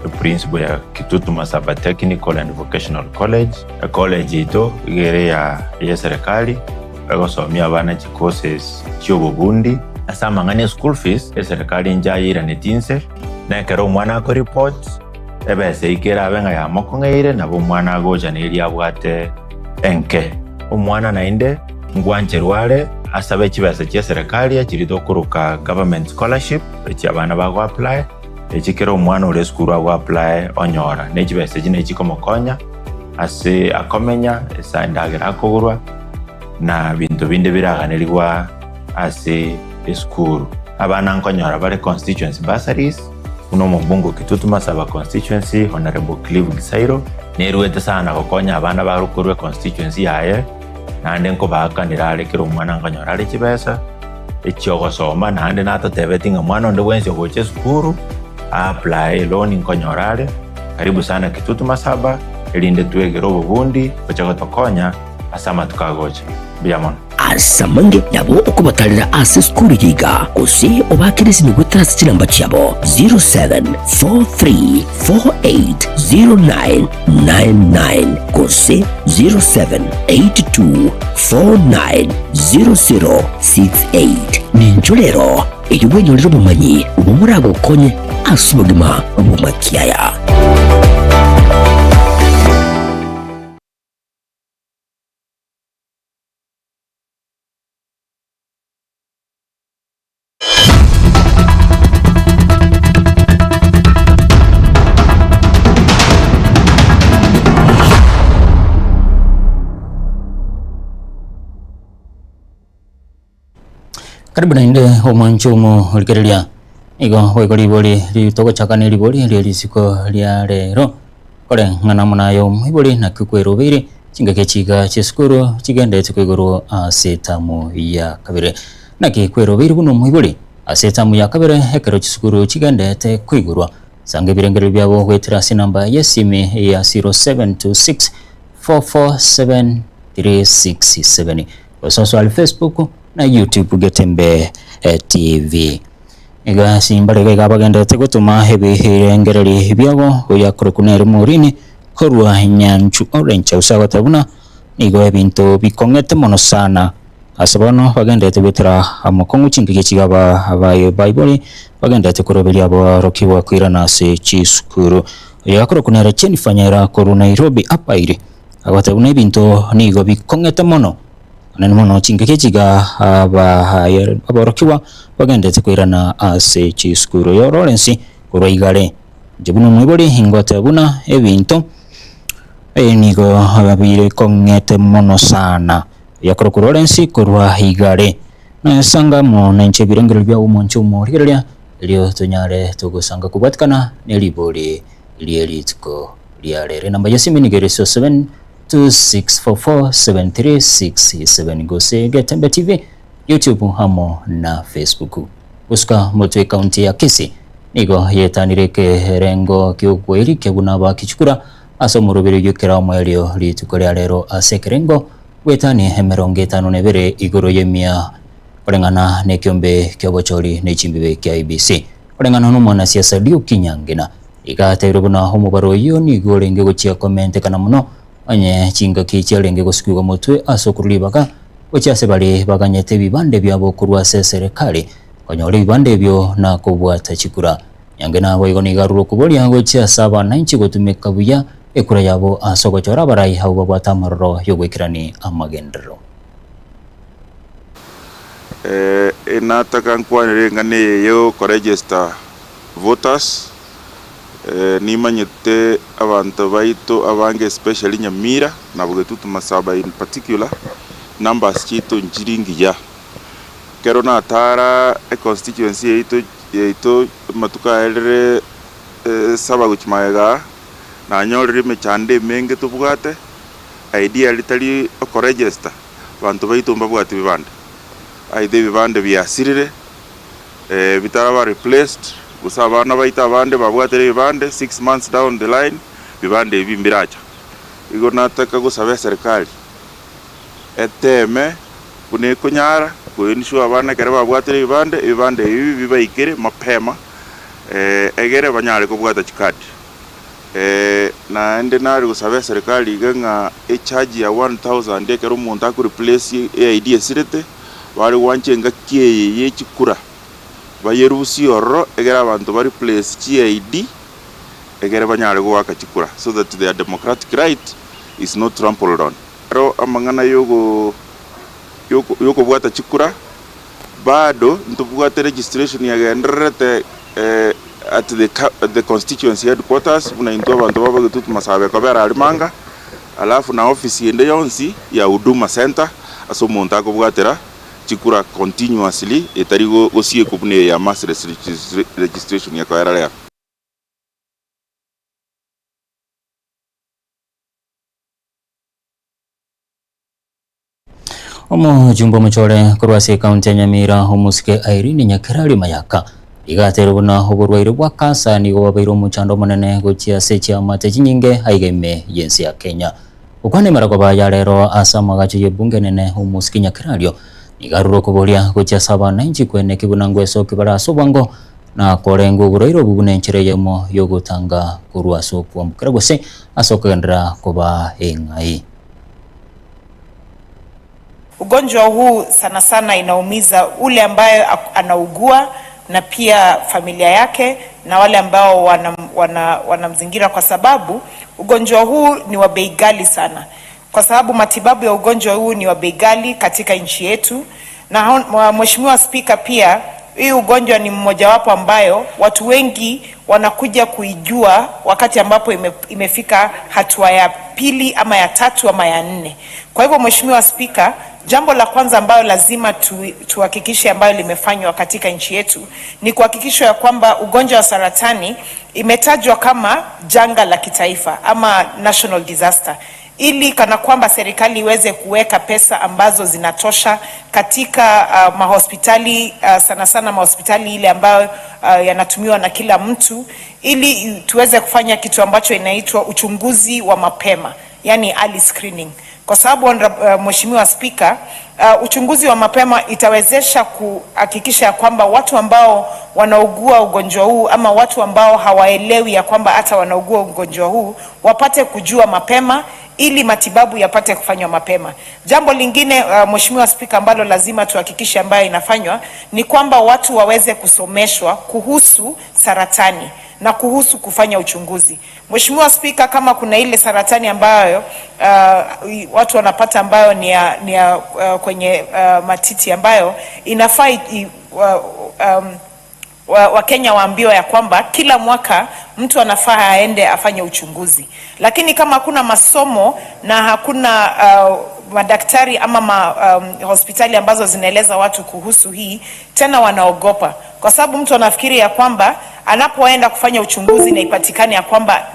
eprinciple ya Kitutu Masaba Technical and Vocational College. Ecollege yaito iga ere ya eserikali egosomia abana chicourses chiobobundi. Ase amang'ana e school fees, eserikali nchayeiraneti inse, na ekero omwana akoreport, ebesa eyio kerabe ng'a yamokong'eire, nabo omwana agocha neria abwate enke. Omwana naende Ngwancherwa are asabe chibesa chia serikali echiria tokoroka government scholarship echi abana bago apply, echi kera omwana ore esukuru ago apply onyora. Ne chibesa echi nachi chikomokonya ase akomenya, ase endagera akogorwa na binto binde biraganerigwa ase esukuru. Abana nkonyora bare constituency bursaries buna omobunge o Kitutu Masaba constituency Honourable Clive Gisairo neruete sana gokonya abana bare korwa econstituency yaye. Naende nkobaakanera are kera omwana nkonyora are chibesa echi'ogosoma, naende natotebetie ng'a mwana onde bwensi ogocha esukuru a-apply eloan nkonyora are. Karibu sana Kitutu Masaba, erinde twegere obobundi gocha gotokonya ase amatuko agocha. Mbuya mono. Ase amange nabo okobatarera ase esukuru eye iga, gose obaakere esimi goetera ase chinamba chiabo 07434809 99 gose 0782490068. Nincho rero erio bwenyorere obomanyi obwo moragokonye ase obogima bw'amakiaya. Karibu naende omwancho omorigereria nigo goika ribori ritogochaka ne ribori rie risiko ria rero kore ng'ana amo naye omoibori naki kwerobeire chingaki chiga chiesukuru chigendete koigorwa ase etamu ya kabere. Naki kwerobeire buna omoibori ase etamu ya kabere ekero chisukuru chigenderete koigorwa. Sanga ebirengererio biabo goetera ase enamba y'esimi ya 0726 447 367 gose osoe are Facebook na YouTube Getembe TV. Egasi mbare iga iga bagenderete gotoma ebirengererio biabo oyo akorokwa nere Morini korwa Nyanchu Orange House agoteba buna nigo ebinto bikong'ete mono sana. Ase bono bagenderete goetera amokong'u chingaki echi aba abaibori bagenderete koroberia aborokigwa koirana ase chisukuru. Oyo akorokwa nere Jennifer Nyaira korwa Nairobi Apaire agoteba buna ebinto nigo bikong'ete mono anene mono chingaki echi iga aba aborokigwa bagenderete koirana ase chisukuru. Oyo Lawrence korwa Igare inche buna omoibori ingoteba buna ebinto nigo bikong'ete mono sana. Yakorokwa Lawrence korwa igare. Nasanga amo nainche ebirengererio bia omonche omorigereria, erio tonyare togosanga kobwatikana ne ribori rie rituko ria rero. Enamba y'esimi nigo ere 0726447367 gose Getembe TV, YouTube amo na Facebook. Gosuka motwe ekaunti ya Kisii nigo yetanire ekerengo ki'okwerikia buna abakichukura Ase omoroberi oyio kera omoerio rituko ria rero ase ekerengo gwetanie emerongo etano na ebere igoro y'emia koreng'ana nekiombe ki'obochori ne chimbibe kia IEBC. Koreng'ana nomwanasiasa Duke Nyangena iga ateirwe buna omobaro oyio nigo orenge gochia komentekana mono onye chingaki chiarenge gosukigwa motwe ase okorwa ribaga gochia ase baria baganyete ebibande biabo korwa ase eserekari konyora ebibande ebio na kobwata chikura. Nyange naboigo nigo arure okoboria gochia ase abananchi gotumeka buya ekura yabo ase ogochora abarai abwo babwate amaroro y'ogoikerania amagenderero. Nataka nkwanere eng'ana eye y'okoregister voters, nimanyete abanto baito abange especially Nyamira na Bogetutu Masaba in particular, Numbers chiaito nchiri ngiya. Ekero natara econstituency yaito yaito amatuko aerire saba gochia magega aa, nanyorire emechando emenge tobwate, ideally tari okoregister, abanto baito mbabwati bibande. Aidha ebibande biasirire, bitaraba replaced, gose abana baito abande babwatire ebibande, 6 months down the line, bibande ebi mbiracha. Igo nataka gosaba eserikali, eteme buna ekonyara koensure abana ekero babwatire ebibande, ebibande ebi bibaikere mapema egere banyare kobwata chikadi. Naende nare gosaba eserikali iga ng'a echarge ya 1000 ekero omonto ako replace eID esirete, bare gwancha engaki eye ye chikura, bayerusie ororo egere abanto ba replace chiID egere banyare goaka chikura so that their democratic right is not trampled on. Aro amang'ana yogo yokobwata chikura, bado ntobwate registration yagendererete at the the constituency headquarters buna intwe abanto ba Bogetutu Masabe kobera aria Manga, alafu na ofisi ende yonsi ya Huduma Centre ase omonto akobwatera chikura continuously etari gosiekwa buna eye ya mass registration ekoera rero. Omochumba omochore korwa ase ekaunti ya Nyamira omosike Irene Nyakerario Mayaka iga ateire buna oborwaire bwa kansa nigo bwabeire omochando omonene gochia ase chiamate chinyinge aiga ime y'ense ya Kenya. Gokwana emerogoba ya rero ase amagacho y'ebunge enene omosike Nyakerario nigo arure okoboria gochia ase abananchi kweneki buna ngwesoki bare ase obwango na korengwa oborwaire obo buna enchera eyemo yogotanga korwa ase okwambukera gose ase okogenderera koba eng'ai. Ugonjwa huu sana sana inaumiza ule ambaye anaugua na pia familia yake na wale ambao wanamzingira wana, kwa sababu ugonjwa huu ni wa bei ghali sana, kwa sababu matibabu ya ugonjwa huu ni wa bei ghali katika nchi yetu. Na Mheshimiwa Spika, pia hii ugonjwa ni mmojawapo ambayo watu wengi wanakuja kuijua wakati ambapo imefika hatua ya pili ama ya tatu ama ya nne. Kwa hivyo Mheshimiwa Spika, jambo la kwanza ambayo lazima tuhakikishe ambayo limefanywa katika nchi yetu ni kuhakikisha ya kwamba ugonjwa wa saratani imetajwa kama janga la kitaifa ama national disaster ili kana kwamba serikali iweze kuweka pesa ambazo zinatosha katika mahospitali sana sana mahospitali ile ambayo yanatumiwa na kila mtu, ili tuweze kufanya kitu ambacho inaitwa uchunguzi wa mapema, yani early screening, kwa sababu Mheshimiwa Spika, uchunguzi wa mapema itawezesha kuhakikisha ya kwamba watu ambao wanaugua ugonjwa huu ama watu ambao hawaelewi ya kwamba hata wanaugua ugonjwa huu wapate kujua mapema ili matibabu yapate kufanywa mapema. Jambo lingine Mheshimiwa Spika, ambalo lazima tuhakikishe ambayo inafanywa ni kwamba watu waweze kusomeshwa kuhusu saratani na kuhusu kufanya uchunguzi. Mheshimiwa Spika, kama kuna ile saratani ambayo watu wanapata ambayo ni ya kwenye matiti ambayo inafaa Wakenya waambiwe ya kwamba kila mwaka mtu anafaa aende afanye uchunguzi, lakini kama hakuna masomo na hakuna madaktari ama hospitali ambazo zinaeleza watu kuhusu hii, tena wanaogopa kwa sababu mtu anafikiri ya kwamba anapoenda kufanya uchunguzi na ipatikane ya kwamba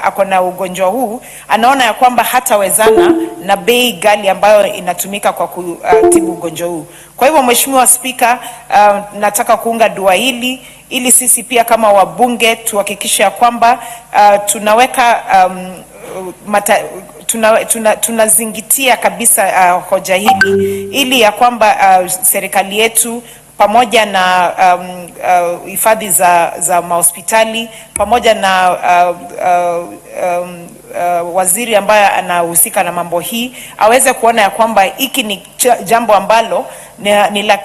ako na ugonjwa huu, anaona ya kwamba hatawezana na bei ghali ambayo inatumika kwa kutibu ugonjwa huu. Kwa hivyo Mheshimiwa Spika, nataka kuunga dua hili ili sisi pia kama wabunge tuhakikishe ya kwamba tunaweka tunazingatia kabisa hoja hili ili ya kwamba serikali yetu pamoja na hifadhi za mahospitali pamoja na waziri ambaye anahusika na mambo hii aweze kuona ya kwamba hiki ni jambo ambalo ni la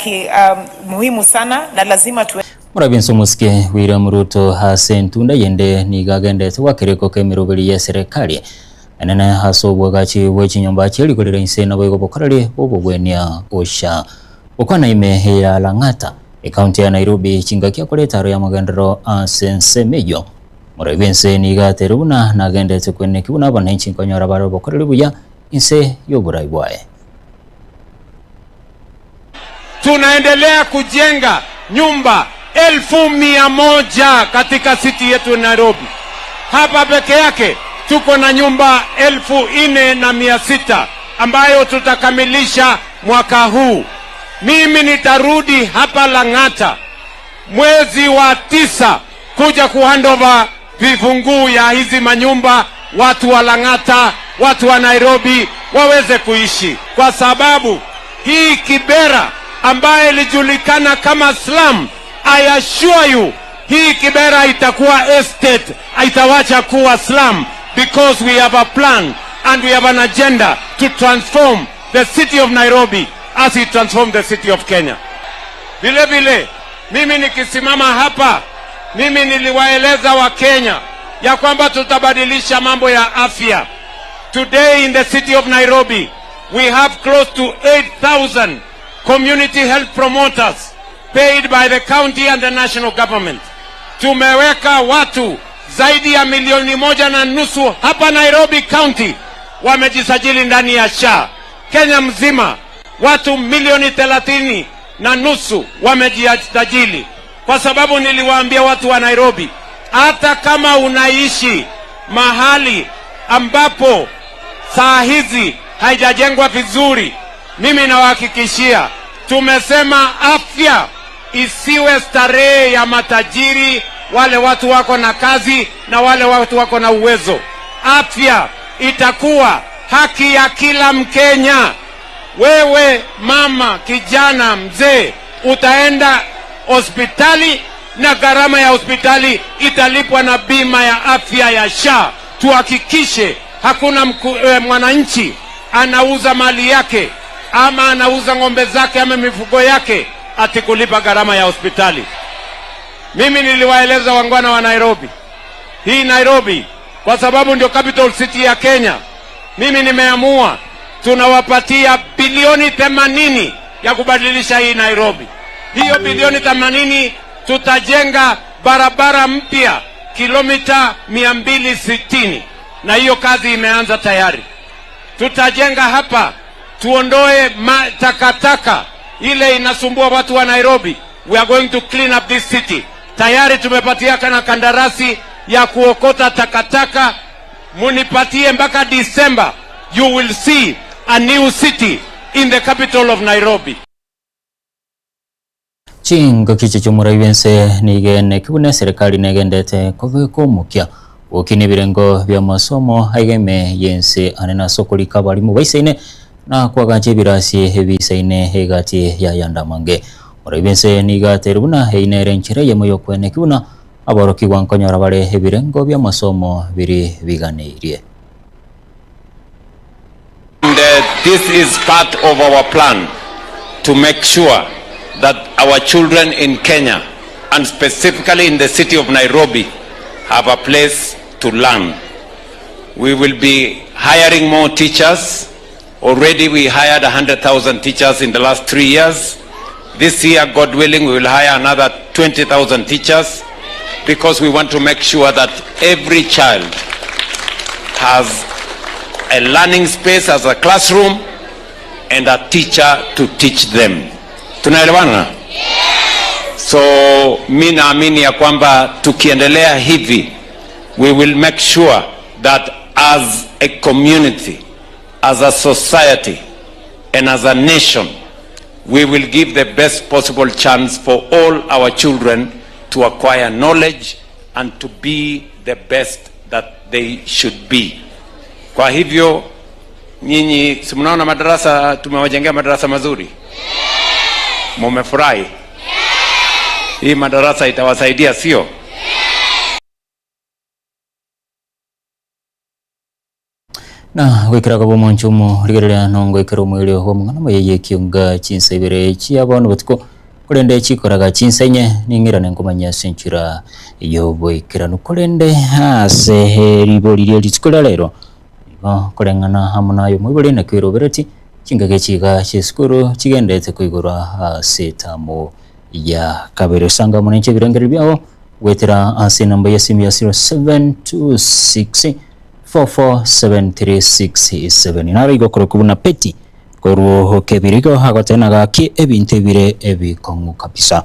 muhimu sana na lazima tuwe Murabinsi omusike William Ruto ase entunda yende nigo agendete gwakereko ka emeroberi ya serikali enene ase obwagachi bwa chinyomba chierikorera inse nabo igo bokoreri bobogwenia osha okwana ime ya Lang'ata ekaunti ya Nairobi chingaki akoreta aro ya magenderero ase ensemo eywo Murabinsi nigo atere buna nagendete kweneki buna abananchi nkonyora bare obokoreri buya inse y'oborai bwaye. Tunaendelea kujenga nyumba 100,000 katika city yetu Nairobi. Hapa peke yake tuko na nyumba 4,600 ambayo tutakamilisha mwaka huu. Mimi nitarudi hapa Lang'ata mwezi wa 9 kuja kuhandover vifunguu ya hizi manyumba, watu wa Lang'ata, watu wa Nairobi waweze kuishi, kwa sababu hii Kibera ambayo ilijulikana kama slum, I assure you hii Kibera itakuwa estate, itawacha kuwa slum because we have a plan and we have an agenda to transform the city of Nairobi as we transform the city of Kenya. Vile vile mimi nikisimama hapa, mimi niliwaeleza Wakenya ya kwamba tutabadilisha mambo ya afya. Today in the city of Nairobi we have close to 8,000 community health promoters paid by the county and the national government. Tumeweka watu zaidi ya milioni 1.5 hapa Nairobi County wamejisajili ndani ya SHA. Kenya mzima watu milioni 30.5 wamejisajili, kwa sababu niliwaambia watu wa Nairobi, hata kama unaishi mahali ambapo saa hizi haijajengwa vizuri, mimi nawahakikishia, tumesema afya isiwe starehe ya matajiri, wale watu wako na kazi na wale watu wako na uwezo. Afya itakuwa haki ya kila Mkenya. Wewe mama, kijana, mzee, utaenda hospitali na gharama ya hospitali italipwa na bima ya afya ya SHA. Tuhakikishe hakuna mwananchi anauza mali yake ama anauza ng'ombe zake ama mifugo yake ati kulipa gharama ya hospitali. Mimi niliwaeleza wangwana wa Nairobi, hii Nairobi kwa sababu ndio capital city ya Kenya, mimi nimeamua tunawapatia bilioni 80 ya kubadilisha hii Nairobi. Hiyo bilioni 80 tutajenga barabara mpya kilomita 260, na hiyo kazi imeanza tayari. Tutajenga hapa, tuondoe takataka ile inasumbua watu wa Nairobi. We are going to clean up this city. Tayari tumepatia kana kandarasi ya kuokota takataka. Munipatie mpaka December, you will see a new city in the capital of Nairobi. Chingaki chi'omorai bw'ense nigo kibuna eserekari negendete kobeka omokia gokina ebirengo bi'amasomo aiga ime y'ense ane nase okorika abarimu baisaine na kwagacha ebirasi ebisaine egati ya yanda mange. Omorai bw'ense nigo ateire buna eyio nere enchera eyemo y'okweneki buna aborokigwa nkonyora bare ebirengo bi'amasomo biri biganeirie. And this is part of our plan to make sure that our children in Kenya, and specifically in the city of Nairobi, have a place to learn. We will be hiring more teachers. Already we hired 100,000 teachers in the last 3 years. This year, God willing, we will hire another 20,000 teachers because we want to make sure that every child has a learning space as a classroom and a teacher to teach them. Tunaelewana? So mi naamini ya kwamba tukiendelea hivi, we will make sure that as a community, as a society, and as a nation, we will give the best possible chance for all our children to acquire knowledge and to be the best that they should be. Kwa hivyo nyinyi si mnaona madarasa, tumewajengea madarasa mazuri? Mumefurahi? Hii madarasa itawasaidia, sio? Na gwikira kwa omonche omo rigereria nongo ekero omweri wa omong'ana moyeye ekionga chinsa ibere chia bono botuko korende chikoraga chinsa inye ning'irane nkomanya ase enchera y'oboikeranu korende ase ribori ria rituko ria rero nigo koreng'ana amo nayo moibore nakio erobereti chingaki chiga chia esukuru chigendete koigorwa ase etamo ya kabere sanga amo nenche ebirengererio biago gwetera ase enamba ya esimu ya 0726 447367 naro igokoro kubuna peti. Korwa kebirigo agotena gaki ebinto ebire ebikong'u kabisa.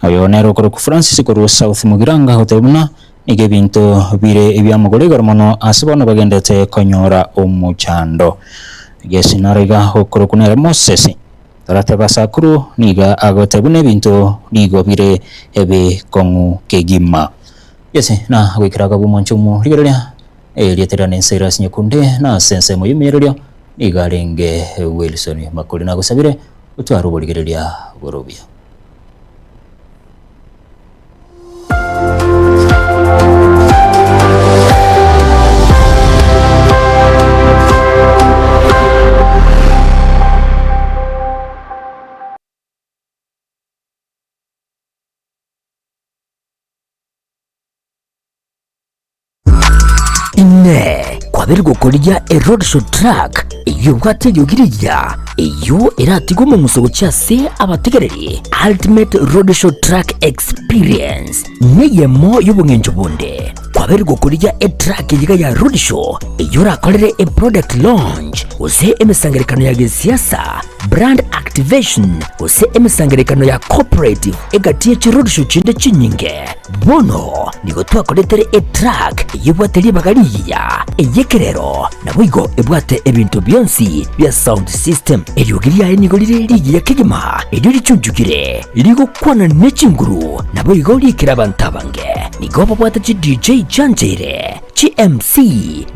Oyo nere okorokwa Francis korwa South Mugirango agoteba buna nigo ebinto bire ebiamogoro igoro mono ase bono bagendete konyora omochando. Gesi naro iga okorokwa nere Moses torateba Sakuru nigo agoteba buna ebinto nigo bire ebikong'u kegima. Gesi na goikera agabwa omwancho omorigereria Erieta riane Silas Nyakunde, na ase ensemo y'emiororio nigo arenge Wilson Makori. Nagosabire otware oborigereria bore obuya. Inee! Kwabeire gokorigia eroadshow truck eyio ebwate eriogi rigiya, eyio eratigwe omong'uso gochia ase abategereri? Ultimate Roadshow Truck Experience neyemo y'obong'encho bonde. Kwabeire gokorigia etruck eyiga ya roadshow eyio orakorere eproduct launch gose emesangererekano ya gesiasa, brand activation gose emesangererekano ya corporate egati ye chiroadshow chinde chinyinge. Bono nigo twakoretere etruck eyio ebwate ribaga rigiya, ey'ekerero, naboigo ebwate ebinto bionsi bia sound system. Eriogi riaye nigo rire rigiya kegima, erio richunchukire, rigokwana ne chinguru, naboigo riikire abanto abange. Nigo babwate chi DJ chiancheire, chi MC,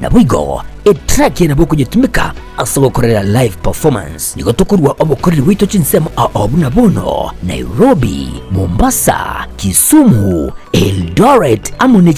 naboigo etruck eye nabo okonyetumeka ase ogokorera live performance. Nigo tokorua obokoreri bwaito chinsemo ao buna bono, Nairobi, Mombasa, Kisumu, Eldoret amo ne.